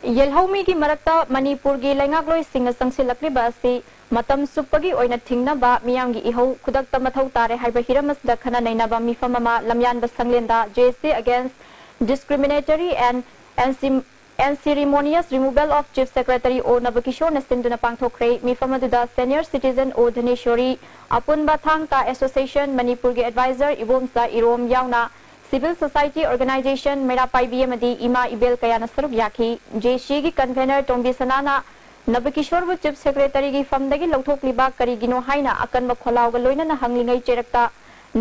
ꯌꯦꯜꯍꯧꯃꯤꯒꯤ ꯃꯔꯛꯇ ꯃꯅꯤꯄꯨꯔꯒꯤ ꯂꯩꯉꯥꯛꯂꯣꯏꯁꯤꯡꯅ ꯆꯪꯁꯤꯜꯂꯛꯂꯤꯕ ꯑꯁꯤ ꯃꯇꯝ ꯆꯨꯞꯄꯒꯤ ꯑꯣꯏꯅ ꯊꯤꯡꯅꯕ ꯃꯤꯌꯥꯝꯒꯤ ꯏꯍꯧ ꯈꯨꯗꯛꯇ ꯃꯊꯧ ꯇꯥꯔꯦ ꯍꯥꯏꯕ ꯍꯤꯔꯝ ꯑꯁꯤꯗ ꯈꯟꯅ ꯅꯩꯅꯕ ꯃꯤꯐꯝ ꯑꯃ ꯂꯝꯌꯥꯟꯕ ꯁꯪꯂꯦꯟꯗ J C against discriminatory and ansi- and ceremonious removal of Chief Secretary O ꯅꯕꯀꯤꯁꯣꯔꯅ ꯁꯤꯟꯗꯨꯅ ꯄꯥꯡꯊꯣꯛꯈ꯭ꯔꯦ꯫ ꯃꯤꯐꯝ ꯑꯗꯨꯗ Senior Citizen O ꯙꯅꯦꯁꯣꯔꯤ, ꯑꯄꯨꯟꯕ ꯊꯥꯡ ꯇꯥ Association ꯃꯅꯤꯄꯨꯔꯒꯤ Advisor ꯏꯕꯣꯝꯆꯥ ꯏꯔꯣꯝ ꯌꯥꯎꯅ Civil Society Organization ꯃꯩꯔꯥ ꯄꯥꯏꯕꯤ ꯑꯃꯗꯤ ꯏꯃꯥ ꯏꯕꯦꯜ ꯀꯌꯥꯅ ꯁꯔꯨꯛ ꯌꯥꯈꯤ꯫ J C ꯒꯤ Convener ꯇꯣꯝꯕꯤ ꯁꯅꯥꯅ ꯅꯕꯀꯤꯁꯣꯔꯕꯨ Chief Secretary ꯒꯤ ꯐꯝꯗꯒꯤ ꯂꯧꯊꯣꯛꯂꯤꯕ ꯀꯔꯤꯒꯤꯅꯣ ꯍꯥꯏꯅ ꯑꯀꯟꯕ ꯈꯣꯜꯂꯥꯎꯒ ꯂꯣꯏꯅꯅ ꯍꯪꯂꯤꯉꯩ ꯆꯩꯔꯛꯇ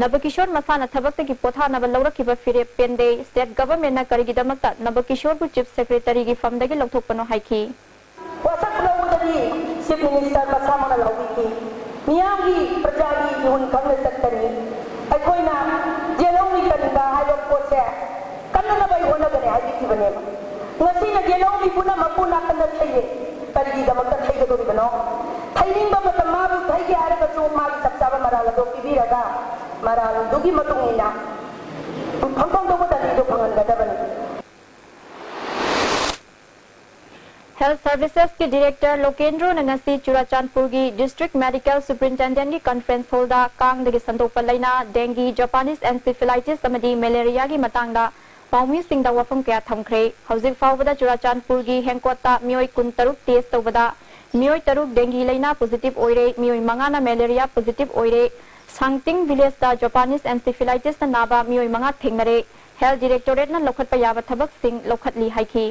ꯅꯕꯀꯤꯁꯣꯔ ꯃꯁꯥꯅ ꯊꯕꯛꯇꯒꯤ ꯄꯣꯊꯥꯅꯕ ꯂꯧꯔꯛꯈꯤꯕ ꯐꯤꯔꯦꯞ ꯄꯦꯟꯗꯦ꯫ State Government ꯅ ꯀꯔꯤꯒꯤꯗꯃꯛꯇ ꯅꯕꯀꯤꯁꯣꯔꯕꯨ Chief Secretary ꯒꯤ ꯐꯝꯗꯒꯤ ꯂꯧꯊꯣꯛꯄꯅꯣ ꯍꯥꯏꯈꯤ꯫ ꯋꯥꯁꯛ ꯂꯧꯕꯗꯗꯤ Chief Minister ꯃꯁꯥꯃꯛꯅ ꯂꯧꯕꯤꯈꯤ꯫ ꯃꯤꯌꯥꯝꯒꯤ, ꯄ꯭ꯔꯖꯥꯒꯤ ꯃꯤꯍꯨꯟ ꯈꯪꯅ ꯆꯠꯀꯅꯤ꯫ ꯑꯩꯈꯣꯏꯅ ꯌꯦꯜꯍꯧꯃꯤ ꯀꯟꯕ ꯍꯥꯏꯕ ꯄꯣꯠꯁꯦ ꯀꯟꯅꯅꯕ ꯑꯩ ꯍꯣꯠꯅꯒꯅꯤ ꯍꯥꯏꯕꯤꯈꯤꯕꯅꯦꯕ꯫ ꯉꯁꯤꯅ ꯌꯦꯜꯍꯧꯃꯤ ꯄꯨꯝꯅꯃꯛꯄꯨ ꯅꯥꯀꯟꯗ ꯊꯩꯌꯦ꯫ ꯀꯔꯤꯒꯤꯗꯃꯛꯇ ꯊꯩꯒꯗꯧꯔꯤꯕꯅꯣ? ꯊꯩꯅꯤꯡꯕ ꯃꯇꯝ ꯃꯥꯕꯨ ꯊꯩꯒꯦ ꯍꯥꯏꯔꯒꯁꯨ ꯃꯥꯒꯤ ꯆꯞ ꯆꯥꯕ ꯃꯔꯥꯜ ꯑꯗꯣ ꯄꯤꯕꯤꯔꯒ ꯃꯔꯥꯜꯗꯨꯒꯤ ꯃꯇꯨꯡ ꯏꯟꯅ ꯐꯪꯐꯝ ꯊꯣꯛꯄ ꯗꯟꯗꯤꯗꯣ ꯐꯪꯍꯟꯒꯗꯕꯅꯤ꯫ Health Services ꯀꯤ Director ꯂꯣꯀꯦꯟꯗ꯭ꯔꯣꯅ ꯉꯁꯤ ꯆꯨꯔꯥꯆꯥꯟꯄꯨꯔꯒꯤ District Medical Superintendent ꯀꯤ Conference Hall ꯗ ꯀꯥꯡꯗꯒꯤ ꯁꯟꯗꯣꯛꯄ ꯂꯥꯏꯅꯥ, dengue, Japanese encephalitis ꯑꯃꯗꯤ malaria ꯒꯤ ꯃꯇꯥꯡꯗ ꯄꯥꯎꯃꯤꯁꯤꯡꯗ ꯋꯥꯐꯝ ꯀꯌꯥ ꯊꯝꯈ꯭ꯔꯦ꯫ ꯍꯧꯖꯤꯛ ꯐꯥꯎꯕꯗ ꯆꯨꯔꯥꯆꯥꯟꯄꯨꯔꯒꯤ ꯍꯦꯡꯀꯣꯠꯇ ꯃꯤꯑꯣꯏ ꯀꯨꯟꯇꯔꯨꯛ test ꯇꯧꯕꯗ ꯃꯤꯑꯣꯏ ꯇꯔꯨꯛ dengue ꯂꯥꯏꯅꯥ positive ꯑꯣꯏꯔꯦ, ꯃꯤꯑꯣꯏ ꯃꯉꯥꯅ malaria positive ꯑꯣꯏꯔꯦ꯫ ꯁꯥꯡꯇꯤꯡ village ꯇ Japanese encephalitis ꯅ ꯅꯥꯕ ꯃꯤꯑꯣꯏ ꯃꯉꯥ ꯊꯦꯡꯅꯔꯦ꯫ Health Directorate ꯅ ꯂꯧꯈꯠꯄ ꯌꯥꯕ ꯊꯕꯛꯁꯤꯡ ꯂꯧꯈꯠꯂꯤ ꯍꯥꯏꯈꯤ꯫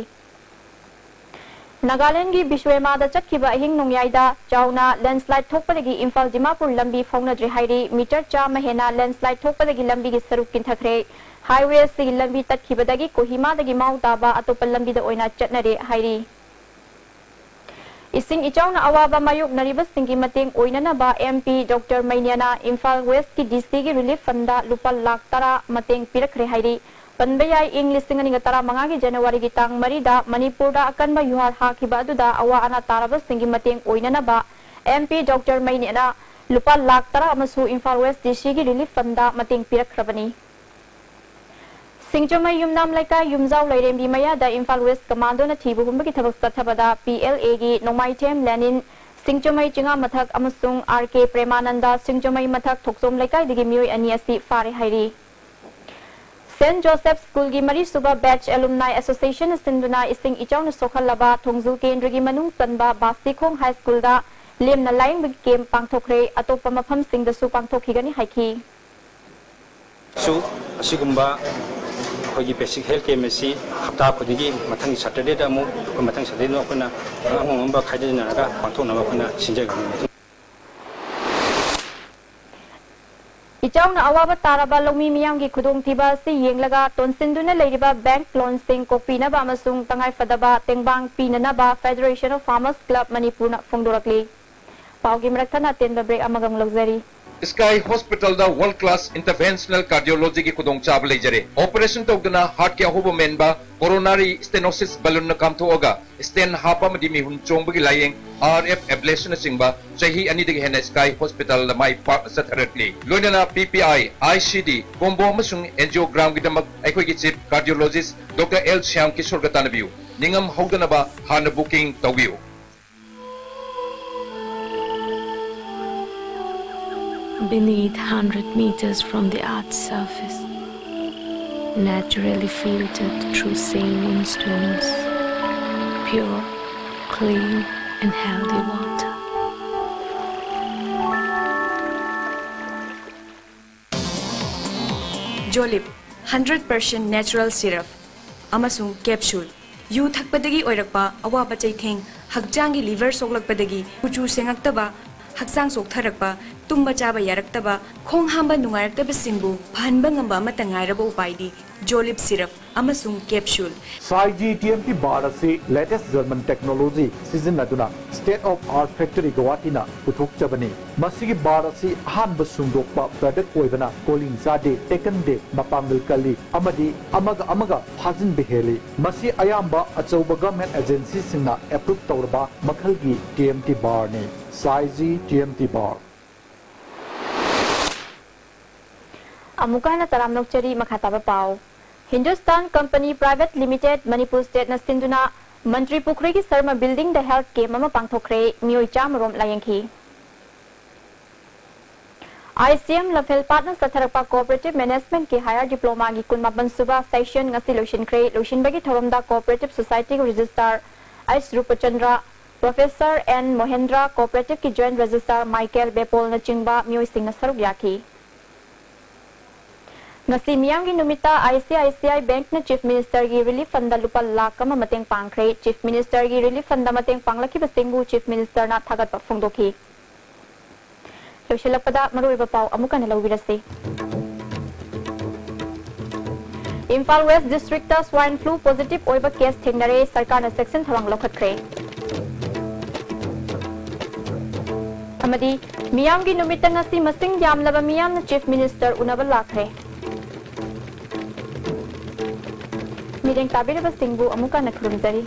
ꯅꯥꯒꯥꯂꯦꯟꯒꯤ ꯕꯤꯁ꯭ꯋꯦꯃꯥꯗ ꯆꯠꯈꯤꯕ ꯑꯍꯤꯡ ꯅꯣꯡꯌꯥꯏꯗ ꯆꯥꯎꯅ landslide ꯊꯣꯛꯄꯗꯒꯤ ꯏꯝꯐꯥꯜ ꯗꯤꯃꯥꯄꯨꯔ ꯂꯝꯕꯤ ꯐꯥꯎꯅꯗ꯭ꯔꯦ ꯍꯥꯏꯔꯤ꯫ Meter ꯆꯥꯝꯃ ꯍꯦꯟꯅ landslide ꯊꯣꯛꯄꯗꯒꯤ ꯂꯝꯕꯤꯒꯤ ꯁꯔꯨꯛ ꯀꯤꯟꯊꯈ꯭ꯔꯦ꯫ Highway ꯑꯁꯤꯒꯤ ꯂꯝꯕꯤ ꯇꯠꯈꯤꯕꯗꯒꯤ ꯀꯣꯍꯤꯃꯥꯗꯒꯤ ꯃꯥꯎ ꯇꯥꯕ ꯑꯇꯣꯞꯄ ꯂꯝꯕꯤꯗ ꯑꯣꯏꯅ ꯆꯠꯅꯔꯦ ꯍꯥꯏꯔꯤ꯫ ꯏꯁꯤꯡ ꯏꯆꯥꯎꯅ ꯑꯋꯥꯕ ꯃꯥꯌꯣꯛꯅꯔꯤꯕꯁꯤꯡꯒꯤ ꯃꯇꯦꯡ ꯑꯣꯏꯅꯅꯕ M P Doctor ꯃꯩꯅꯦꯅ Imphal West ꯀꯤ D C ꯒꯤ relief fund ꯗ ꯂꯨꯄꯥ ꯂꯥꯈ ꯇꯔꯥ ꯃꯇꯦꯡ ꯄꯤꯔꯛꯈ꯭ꯔꯦ ꯍꯥꯏꯔꯤ꯫ ꯄꯟꯕ ꯌꯥꯏ, ꯏꯪ ꯂꯤꯁꯤꯡ ꯑꯅꯤꯒ ꯇꯔꯥꯃꯉꯥꯒꯤ January ꯒꯤ ꯇꯥꯡ ꯃꯔꯤꯗ ꯃꯅꯤꯄꯨꯔꯗ ꯑꯀꯟꯕ ꯌꯨꯍꯥꯔ ꯍꯥꯈꯤꯕ ꯑꯗꯨꯗ ꯑꯋꯥ ꯑꯅꯥ ꯇꯥꯔꯕꯁꯤꯡꯒꯤ ꯃꯇꯦꯡ ꯑꯣꯏꯅꯅꯕ M P Doctor ꯃꯩꯅꯦꯅ ꯂꯨꯄꯥ ꯂꯥꯈ ꯇꯔꯥ ꯑꯃꯁꯨ ꯏꯝꯐꯥꯜ West D C ꯒꯤ relief fund ꯗ ꯃꯇꯦꯡ ꯄꯤꯔꯛꯈ꯭ꯔꯕꯅꯤ꯫ ꯁꯤꯡꯖꯃꯩ ꯌꯨꯝꯅꯥꯝ ꯂꯩꯀꯥꯏ ꯌꯨꯝꯖꯥꯎ ꯂꯩꯔꯦꯝꯕꯤ ꯃꯌꯥꯗ ꯏꯝꯐꯥꯜ West Commando ꯅ ꯊꯤꯕ ꯍꯨꯝꯕꯒꯤ ꯊꯕꯛ ꯆꯠꯊꯕꯗ P L A ꯒꯤ ꯅꯣꯡꯃꯥꯏꯊꯦꯝ ꯂꯦꯅꯤꯟ, ꯁꯤꯡꯖꯃꯩ ꯆꯤꯉꯥ ꯃꯊꯛ ꯑꯃꯁꯨꯡ ꯑꯥꯔ ꯀꯦ ꯄ꯭ꯔꯦꯃꯥꯅꯟꯗ ꯁꯤꯡꯖꯃꯩ ꯃꯊꯛ ꯊꯣꯛꯆꯣꯝ ꯂꯩꯀꯥꯏꯗꯒꯤ ꯃꯤꯑꯣꯏ ꯑꯅꯤ ꯑꯁꯤ ꯐꯥꯔꯦ ꯍꯥꯏꯔꯤ꯫ ꯁꯦꯟꯠ ꯖꯣꯁꯦꯐ ꯁ꯭ꯀꯨꯜꯒꯤ ꯃꯔꯤꯁꯨꯕ ꯕꯦꯆ ꯑꯦꯂꯨꯝꯅꯥꯏ ꯑꯦꯁꯣꯁꯤꯌꯦꯁꯟꯅ ꯁꯤꯟꯗꯨꯅ ꯏꯁꯤꯡ ꯏꯆꯥꯎꯅ ꯁꯣꯛꯍꯜꯂꯕ ꯊꯣꯡꯖꯨ ꯀꯦꯟꯗ꯭ꯔꯒꯤ ꯃꯅꯨꯡ ꯆꯟꯕ ꯕꯥꯁꯇꯤꯈꯣꯡ ꯍꯥꯏ ꯁ꯭ꯀꯨꯜꯗ ꯂꯦꯝꯅ ꯂꯥꯌꯦꯡꯕꯒꯤ ꯀꯦꯝꯞ ꯄꯥꯡꯊꯣꯛꯈ꯭ꯔꯦ꯫ ꯑꯇꯣꯞꯄ ꯃꯐꯝꯁꯤꯡꯗꯁꯨ ꯄꯥꯡꯊꯣꯛꯈꯤꯒꯅꯤ ꯍꯥꯏꯈꯤ꯫ ꯁꯨ ꯑꯁꯤꯒꯨꯝꯕ ꯑꯩꯈꯣꯏꯒꯤ ꯕꯦꯁꯤꯛ ꯍꯦꯜꯊ ꯀꯦꯝꯞ ꯑꯁꯤ ꯍꯞꯇꯥ ꯈꯨꯗꯤꯡꯒꯤ ꯃꯊꯪꯒꯤ ꯁꯇꯔꯗꯦꯗ ꯑꯃꯨꯛ, ꯑꯩꯈꯣꯏ ꯃꯊꯪ ꯁꯇꯔꯗꯦꯗ ꯑꯩꯈꯣꯏꯅ ꯑꯉꯝ ꯑꯉꯝꯕ ꯈꯥꯏꯗꯣꯛꯅꯔꯒ ꯄꯥꯡꯊꯣꯛꯅꯕ ꯑꯩꯈꯣꯏꯅ ꯁꯤꯟꯖꯒꯅꯤ꯫ ꯏꯆꯥꯎꯅ ꯑꯋꯥꯕ ꯇꯥꯔꯕ ꯂꯧꯃꯤ ꯃꯤꯌꯥꯝꯒꯤ ꯈꯨꯗꯣꯡꯊꯤꯕ ꯑꯁꯤ ꯌꯦꯡꯂꯒ ꯇꯣꯟꯁꯤꯟꯗꯨꯅ ꯂꯩꯔꯤꯕ ꯕꯦꯡꯛ ꯂꯣꯟꯁꯤꯡ ꯀꯣꯛꯄꯤꯅꯕ ꯑꯃꯁꯨꯡ ꯇꯉꯥꯏꯐꯗꯕ ꯇꯦꯡꯕꯥꯡ ꯄꯤꯅꯅꯕ Federation of Farmers Club ꯃꯅꯤꯄꯨꯔꯅ ꯐꯣꯡꯗꯣꯔꯛꯂꯤ꯫ ꯄꯥꯎꯒꯤ ꯃꯔꯛ ꯊꯠꯅ ꯑꯇꯦꯟꯕ ꯕ꯭ꯔꯦꯛ ꯑꯃꯒ ꯑꯃꯨꯛ ꯂꯧꯖꯔꯤ꯫ ꯁ꯭ꯀꯥꯏ ꯍꯣꯁꯄꯤꯇꯥꯜꯗ ꯋꯥꯔꯜꯗ ꯀ꯭ꯂꯥꯁ ꯏꯟꯇꯔꯚꯦꯟꯁꯅꯦꯜ ꯀꯥꯔꯗꯤꯑꯣꯂꯣꯖꯤꯒꯤ ꯈꯨꯗꯣꯡꯆꯥꯕ ꯂꯩꯖꯔꯦ꯫ ꯑꯣꯄꯔꯦꯁꯟ ꯇꯧꯗꯨꯅ ꯍꯥꯔꯠꯀꯤ ꯑꯍꯣꯕ ꯃꯦꯟꯕ, ꯀꯣꯔꯣꯅꯥꯔꯤ ꯁ꯭ꯇꯦꯅꯣꯁꯤꯁ ꯕꯂꯨꯟꯅ ꯀꯥꯝꯊꯣꯛꯑꯒ ꯁ꯭ꯇꯦꯟ ꯍꯥꯞꯄ ꯑꯃꯗꯤ ꯃꯤꯍꯨꯟ ꯆꯣꯡꯕꯒꯤ ꯂꯥꯌꯦꯡ, ꯑꯥꯔ ꯑꯦꯐ ꯑꯦꯕ꯭ꯂꯦꯁꯟꯅꯆꯤꯡꯕ ꯆꯍꯤ ꯑꯅꯤꯗꯒꯤ ꯍꯦꯟꯅ ꯁ꯭ꯀꯥꯏ ꯍꯣꯁꯄꯤꯇꯥꯜꯗ ꯃꯥꯏ ꯄꯥꯛꯅ ꯆꯠꯊꯔꯛꯂꯤ꯫ ꯂꯣꯏꯅꯅ ꯄꯤ P I, I C D, combo ꯑꯃꯁꯨꯡ ꯑꯦꯟꯖꯤꯑꯣꯒ꯭ꯔꯥꯝꯒꯤꯗꯃꯛ ꯑꯩꯈꯣꯏꯒꯤ ꯆꯤꯐ ꯀꯥꯔꯗꯤꯑꯣꯂꯣꯖꯤꯁ ꯗꯣꯛꯇꯔ ꯑꯦꯜ ꯁ꯭ꯌꯥꯝ ꯀꯤꯁꯣꯔꯒ ꯇꯥꯟꯅꯕꯤꯌꯨ꯫ ꯅꯤꯡꯉꯝ ꯍꯧꯗꯅꯕ ꯍꯥꯟꯅ ꯕꯨꯀꯤꯡ ꯇꯧꯕꯤꯌꯨ꯫ Beneath, hundred meters from the earth's surface, naturally filtered through saline stones, pure, clean, and healthy water. Jolib, hundred percent natural syrup ꯑꯃꯁꯨꯡ capsule꯫ U ꯊꯛꯄꯗꯒꯤ ꯑꯣꯏꯔꯛꯄ ꯑꯋꯥꯕ ꯆꯩꯊꯦꯡ, ꯍꯛꯆꯥꯡꯒꯤ liver ꯁꯣꯛꯂꯛꯄꯗꯒꯤ ꯀꯨꯆꯨ ꯁꯦꯡꯉꯛꯇꯕ, ꯍꯛꯆꯥꯡ ꯆꯣꯛꯊꯔꯛꯄ, ꯇꯨꯝꯕ ꯆꯥꯕ ꯌꯥꯔꯛꯇꯕ, ꯈꯣꯡ ꯍꯥꯝꯕ ꯅꯨꯡꯉꯥꯏꯔꯛꯇꯕꯁꯤꯡꯕꯨ ꯐꯍꯟꯕ ꯉꯝꯕ ꯑꯃꯠꯇ ꯉꯥꯏꯔꯕ ꯎꯄꯥꯏꯗꯤ Jolib syrup ꯑꯃꯁꯨꯡ capsule꯫ Saiji T M T bar ꯑꯁꯤ latest German technology ꯁꯤꯖꯤꯟꯅꯗꯨꯅ state of art factory ꯒꯧꯍꯥꯇꯤꯅ ꯄꯨꯊꯣꯛꯆꯕꯅꯤ꯫ ꯃꯁꯤꯒꯤ ꯕꯥꯔ ꯑꯁꯤ ꯑꯍꯥꯟꯕ ꯁꯨꯡꯗꯣꯛꯄ product ꯑꯣꯏꯕꯅ ꯀꯣꯂꯤꯡ ꯆꯥꯗꯦ, ꯇꯦꯛꯀꯟꯗꯦ, ꯃꯄꯥꯡꯒꯜ ꯀꯜꯂꯤ ꯑꯃꯗꯤ ꯑꯃꯒ ꯑꯃꯒ ꯐꯥꯖꯤꯟꯕ ꯍꯦꯜꯂꯤ꯫ ꯃꯁꯤ ꯑꯌꯥꯝꯕ ꯑꯆꯧꯕ government agency ꯁꯤꯡꯅ approve ꯇꯧꯔꯕ ꯃꯈꯜꯒꯤ ꯇꯤ ꯑꯦꯝ ꯇꯤ ꯕꯥꯔꯅꯤ꯫ Saiji T M T bar. ꯑꯃꯨꯛꯀ ꯍꯟꯅ ꯇꯔꯥꯝꯅ ꯑꯣꯛꯆꯔꯤ꯫ ꯃꯈꯥ ꯇꯥꯕ ꯄꯥꯎ꯫ Hindustan company private limited Manipur ꯁ꯭ꯇꯦꯠꯅ ꯁꯤꯟꯗꯨꯅ ꯃꯟꯇ꯭ꯔꯤ ꯄꯨꯈ꯭ꯔꯤꯒꯤ ꯁꯔꯃ ꯕꯤꯜꯗꯤꯡꯗ ꯍꯦꯜꯊ ꯀꯦꯝꯞ ꯑꯃ ꯄꯥꯡꯊꯣꯛꯈ꯭ꯔꯦ꯫ ꯃꯤꯑꯣꯏ ꯆꯥꯝꯃ ꯔꯣꯝ ꯂꯥꯌꯦꯡꯈꯤ꯫ ꯑꯥꯏ ꯁꯤ ꯑꯦꯝ ꯂꯝꯐꯦꯜꯄꯥꯠꯅ ꯆꯠꯊꯔꯛꯄ ꯀꯣꯑꯣꯄꯔꯦꯇꯤꯚ ꯃꯦꯅꯦꯖꯃꯦꯟꯠꯀꯤ ꯍꯥꯌꯔ ꯗꯤꯄ꯭ꯂꯣꯃꯥꯒꯤ ꯀꯨꯟꯃꯥꯄꯟ ꯁꯨꯕ ꯁꯦꯁꯟ ꯉꯁꯤ ꯂꯣꯏꯁꯤꯟꯈ꯭ꯔꯦ꯫ ꯂꯣꯏꯁꯤꯟꯕꯒꯤ ꯊꯧꯔꯝꯗ ꯀꯣꯑꯣꯄꯔꯦꯇꯤꯚ ꯁꯣꯁꯥꯏꯇꯤꯒꯤ registrar H Rupachandra, professor N Mohendra, ꯀꯣꯑꯣꯄꯔꯦꯇꯤꯚꯀꯤ ꯖꯣꯏꯟꯠ ꯔꯦꯖꯤꯁꯇ꯭ꯔꯥꯔ ꯃꯥꯏꯀꯦꯜ ꯕꯦꯄꯣꯜꯅꯆꯤꯡꯕ ꯃꯤꯑꯣꯏꯁꯤꯡꯅ ꯁꯔꯨꯛ ꯌꯥꯈꯤ꯫ ꯉꯁꯤ ꯃꯤꯌꯥꯝꯒꯤ ꯅꯨꯃꯤꯠꯇ ꯑꯥꯏ ꯁꯤ ꯑꯥꯏ ꯁꯤ ꯑꯥꯏ ꯕꯦꯡꯛꯅ ꯆꯤꯐ ꯃꯤꯅꯤꯁꯇꯔꯒꯤ ꯔꯤꯂꯤꯐ ꯐꯟꯗ ꯂꯨꯄꯥ ꯂꯥꯈ ꯑꯃ ꯃꯇꯦꯡ ꯄꯥꯡꯈ꯭ꯔꯦ꯫ ꯆꯤꯐ ꯃꯤꯅꯤꯁꯇꯔꯒꯤ ꯔꯤꯂꯤꯐ ꯐꯟꯗ ꯃꯇꯦꯡ ꯄꯥꯡꯂꯛꯈꯤꯕꯁꯤꯡꯕꯨ ꯆꯤꯐ ꯃꯤꯅꯤꯁꯇꯔꯅ ꯊꯥꯒꯠꯄ ꯐꯣꯡꯗꯣꯛꯈꯤ꯫ ꯂꯣꯏꯁꯤꯜꯂꯛꯄꯗ ꯃꯔꯨꯑꯣꯏꯕ ꯄꯥꯎ ꯑꯃꯨꯛ ꯍꯟꯅ ꯂꯧꯕꯤꯔꯁꯤ꯫ Imphal west district swine flu positive ꯑꯣꯏꯕ ꯀꯦꯁ ꯊꯦꯡꯅꯔꯦ, ꯁꯔꯀꯥꯔꯅ ꯆꯦꯛꯁꯤꯟ ꯊꯧꯔꯥꯡ ꯂꯧꯈꯠꯈ꯭ꯔꯦ꯫ ꯑꯃꯗꯤ ꯃꯤꯌꯥꯝꯒꯤ ꯅꯨꯃꯤꯠꯇ ꯉꯁꯤ ꯃꯁꯤꯡ ꯌꯥꯝꯂꯕ ꯃꯤꯌꯥꯝꯅ ꯆꯤꯐ ꯃꯤꯅꯤꯁꯇꯔ ꯎꯅꯕ ꯂꯥꯛꯈ꯭ꯔꯦ꯫ ꯃꯤꯠꯌꯦꯡ ꯇꯥꯕꯤꯔꯤꯕꯁꯤꯡꯕꯨ ꯑꯃꯨꯛ ꯍꯟꯅ ꯈꯨꯔꯨꯝꯖꯔꯤ꯫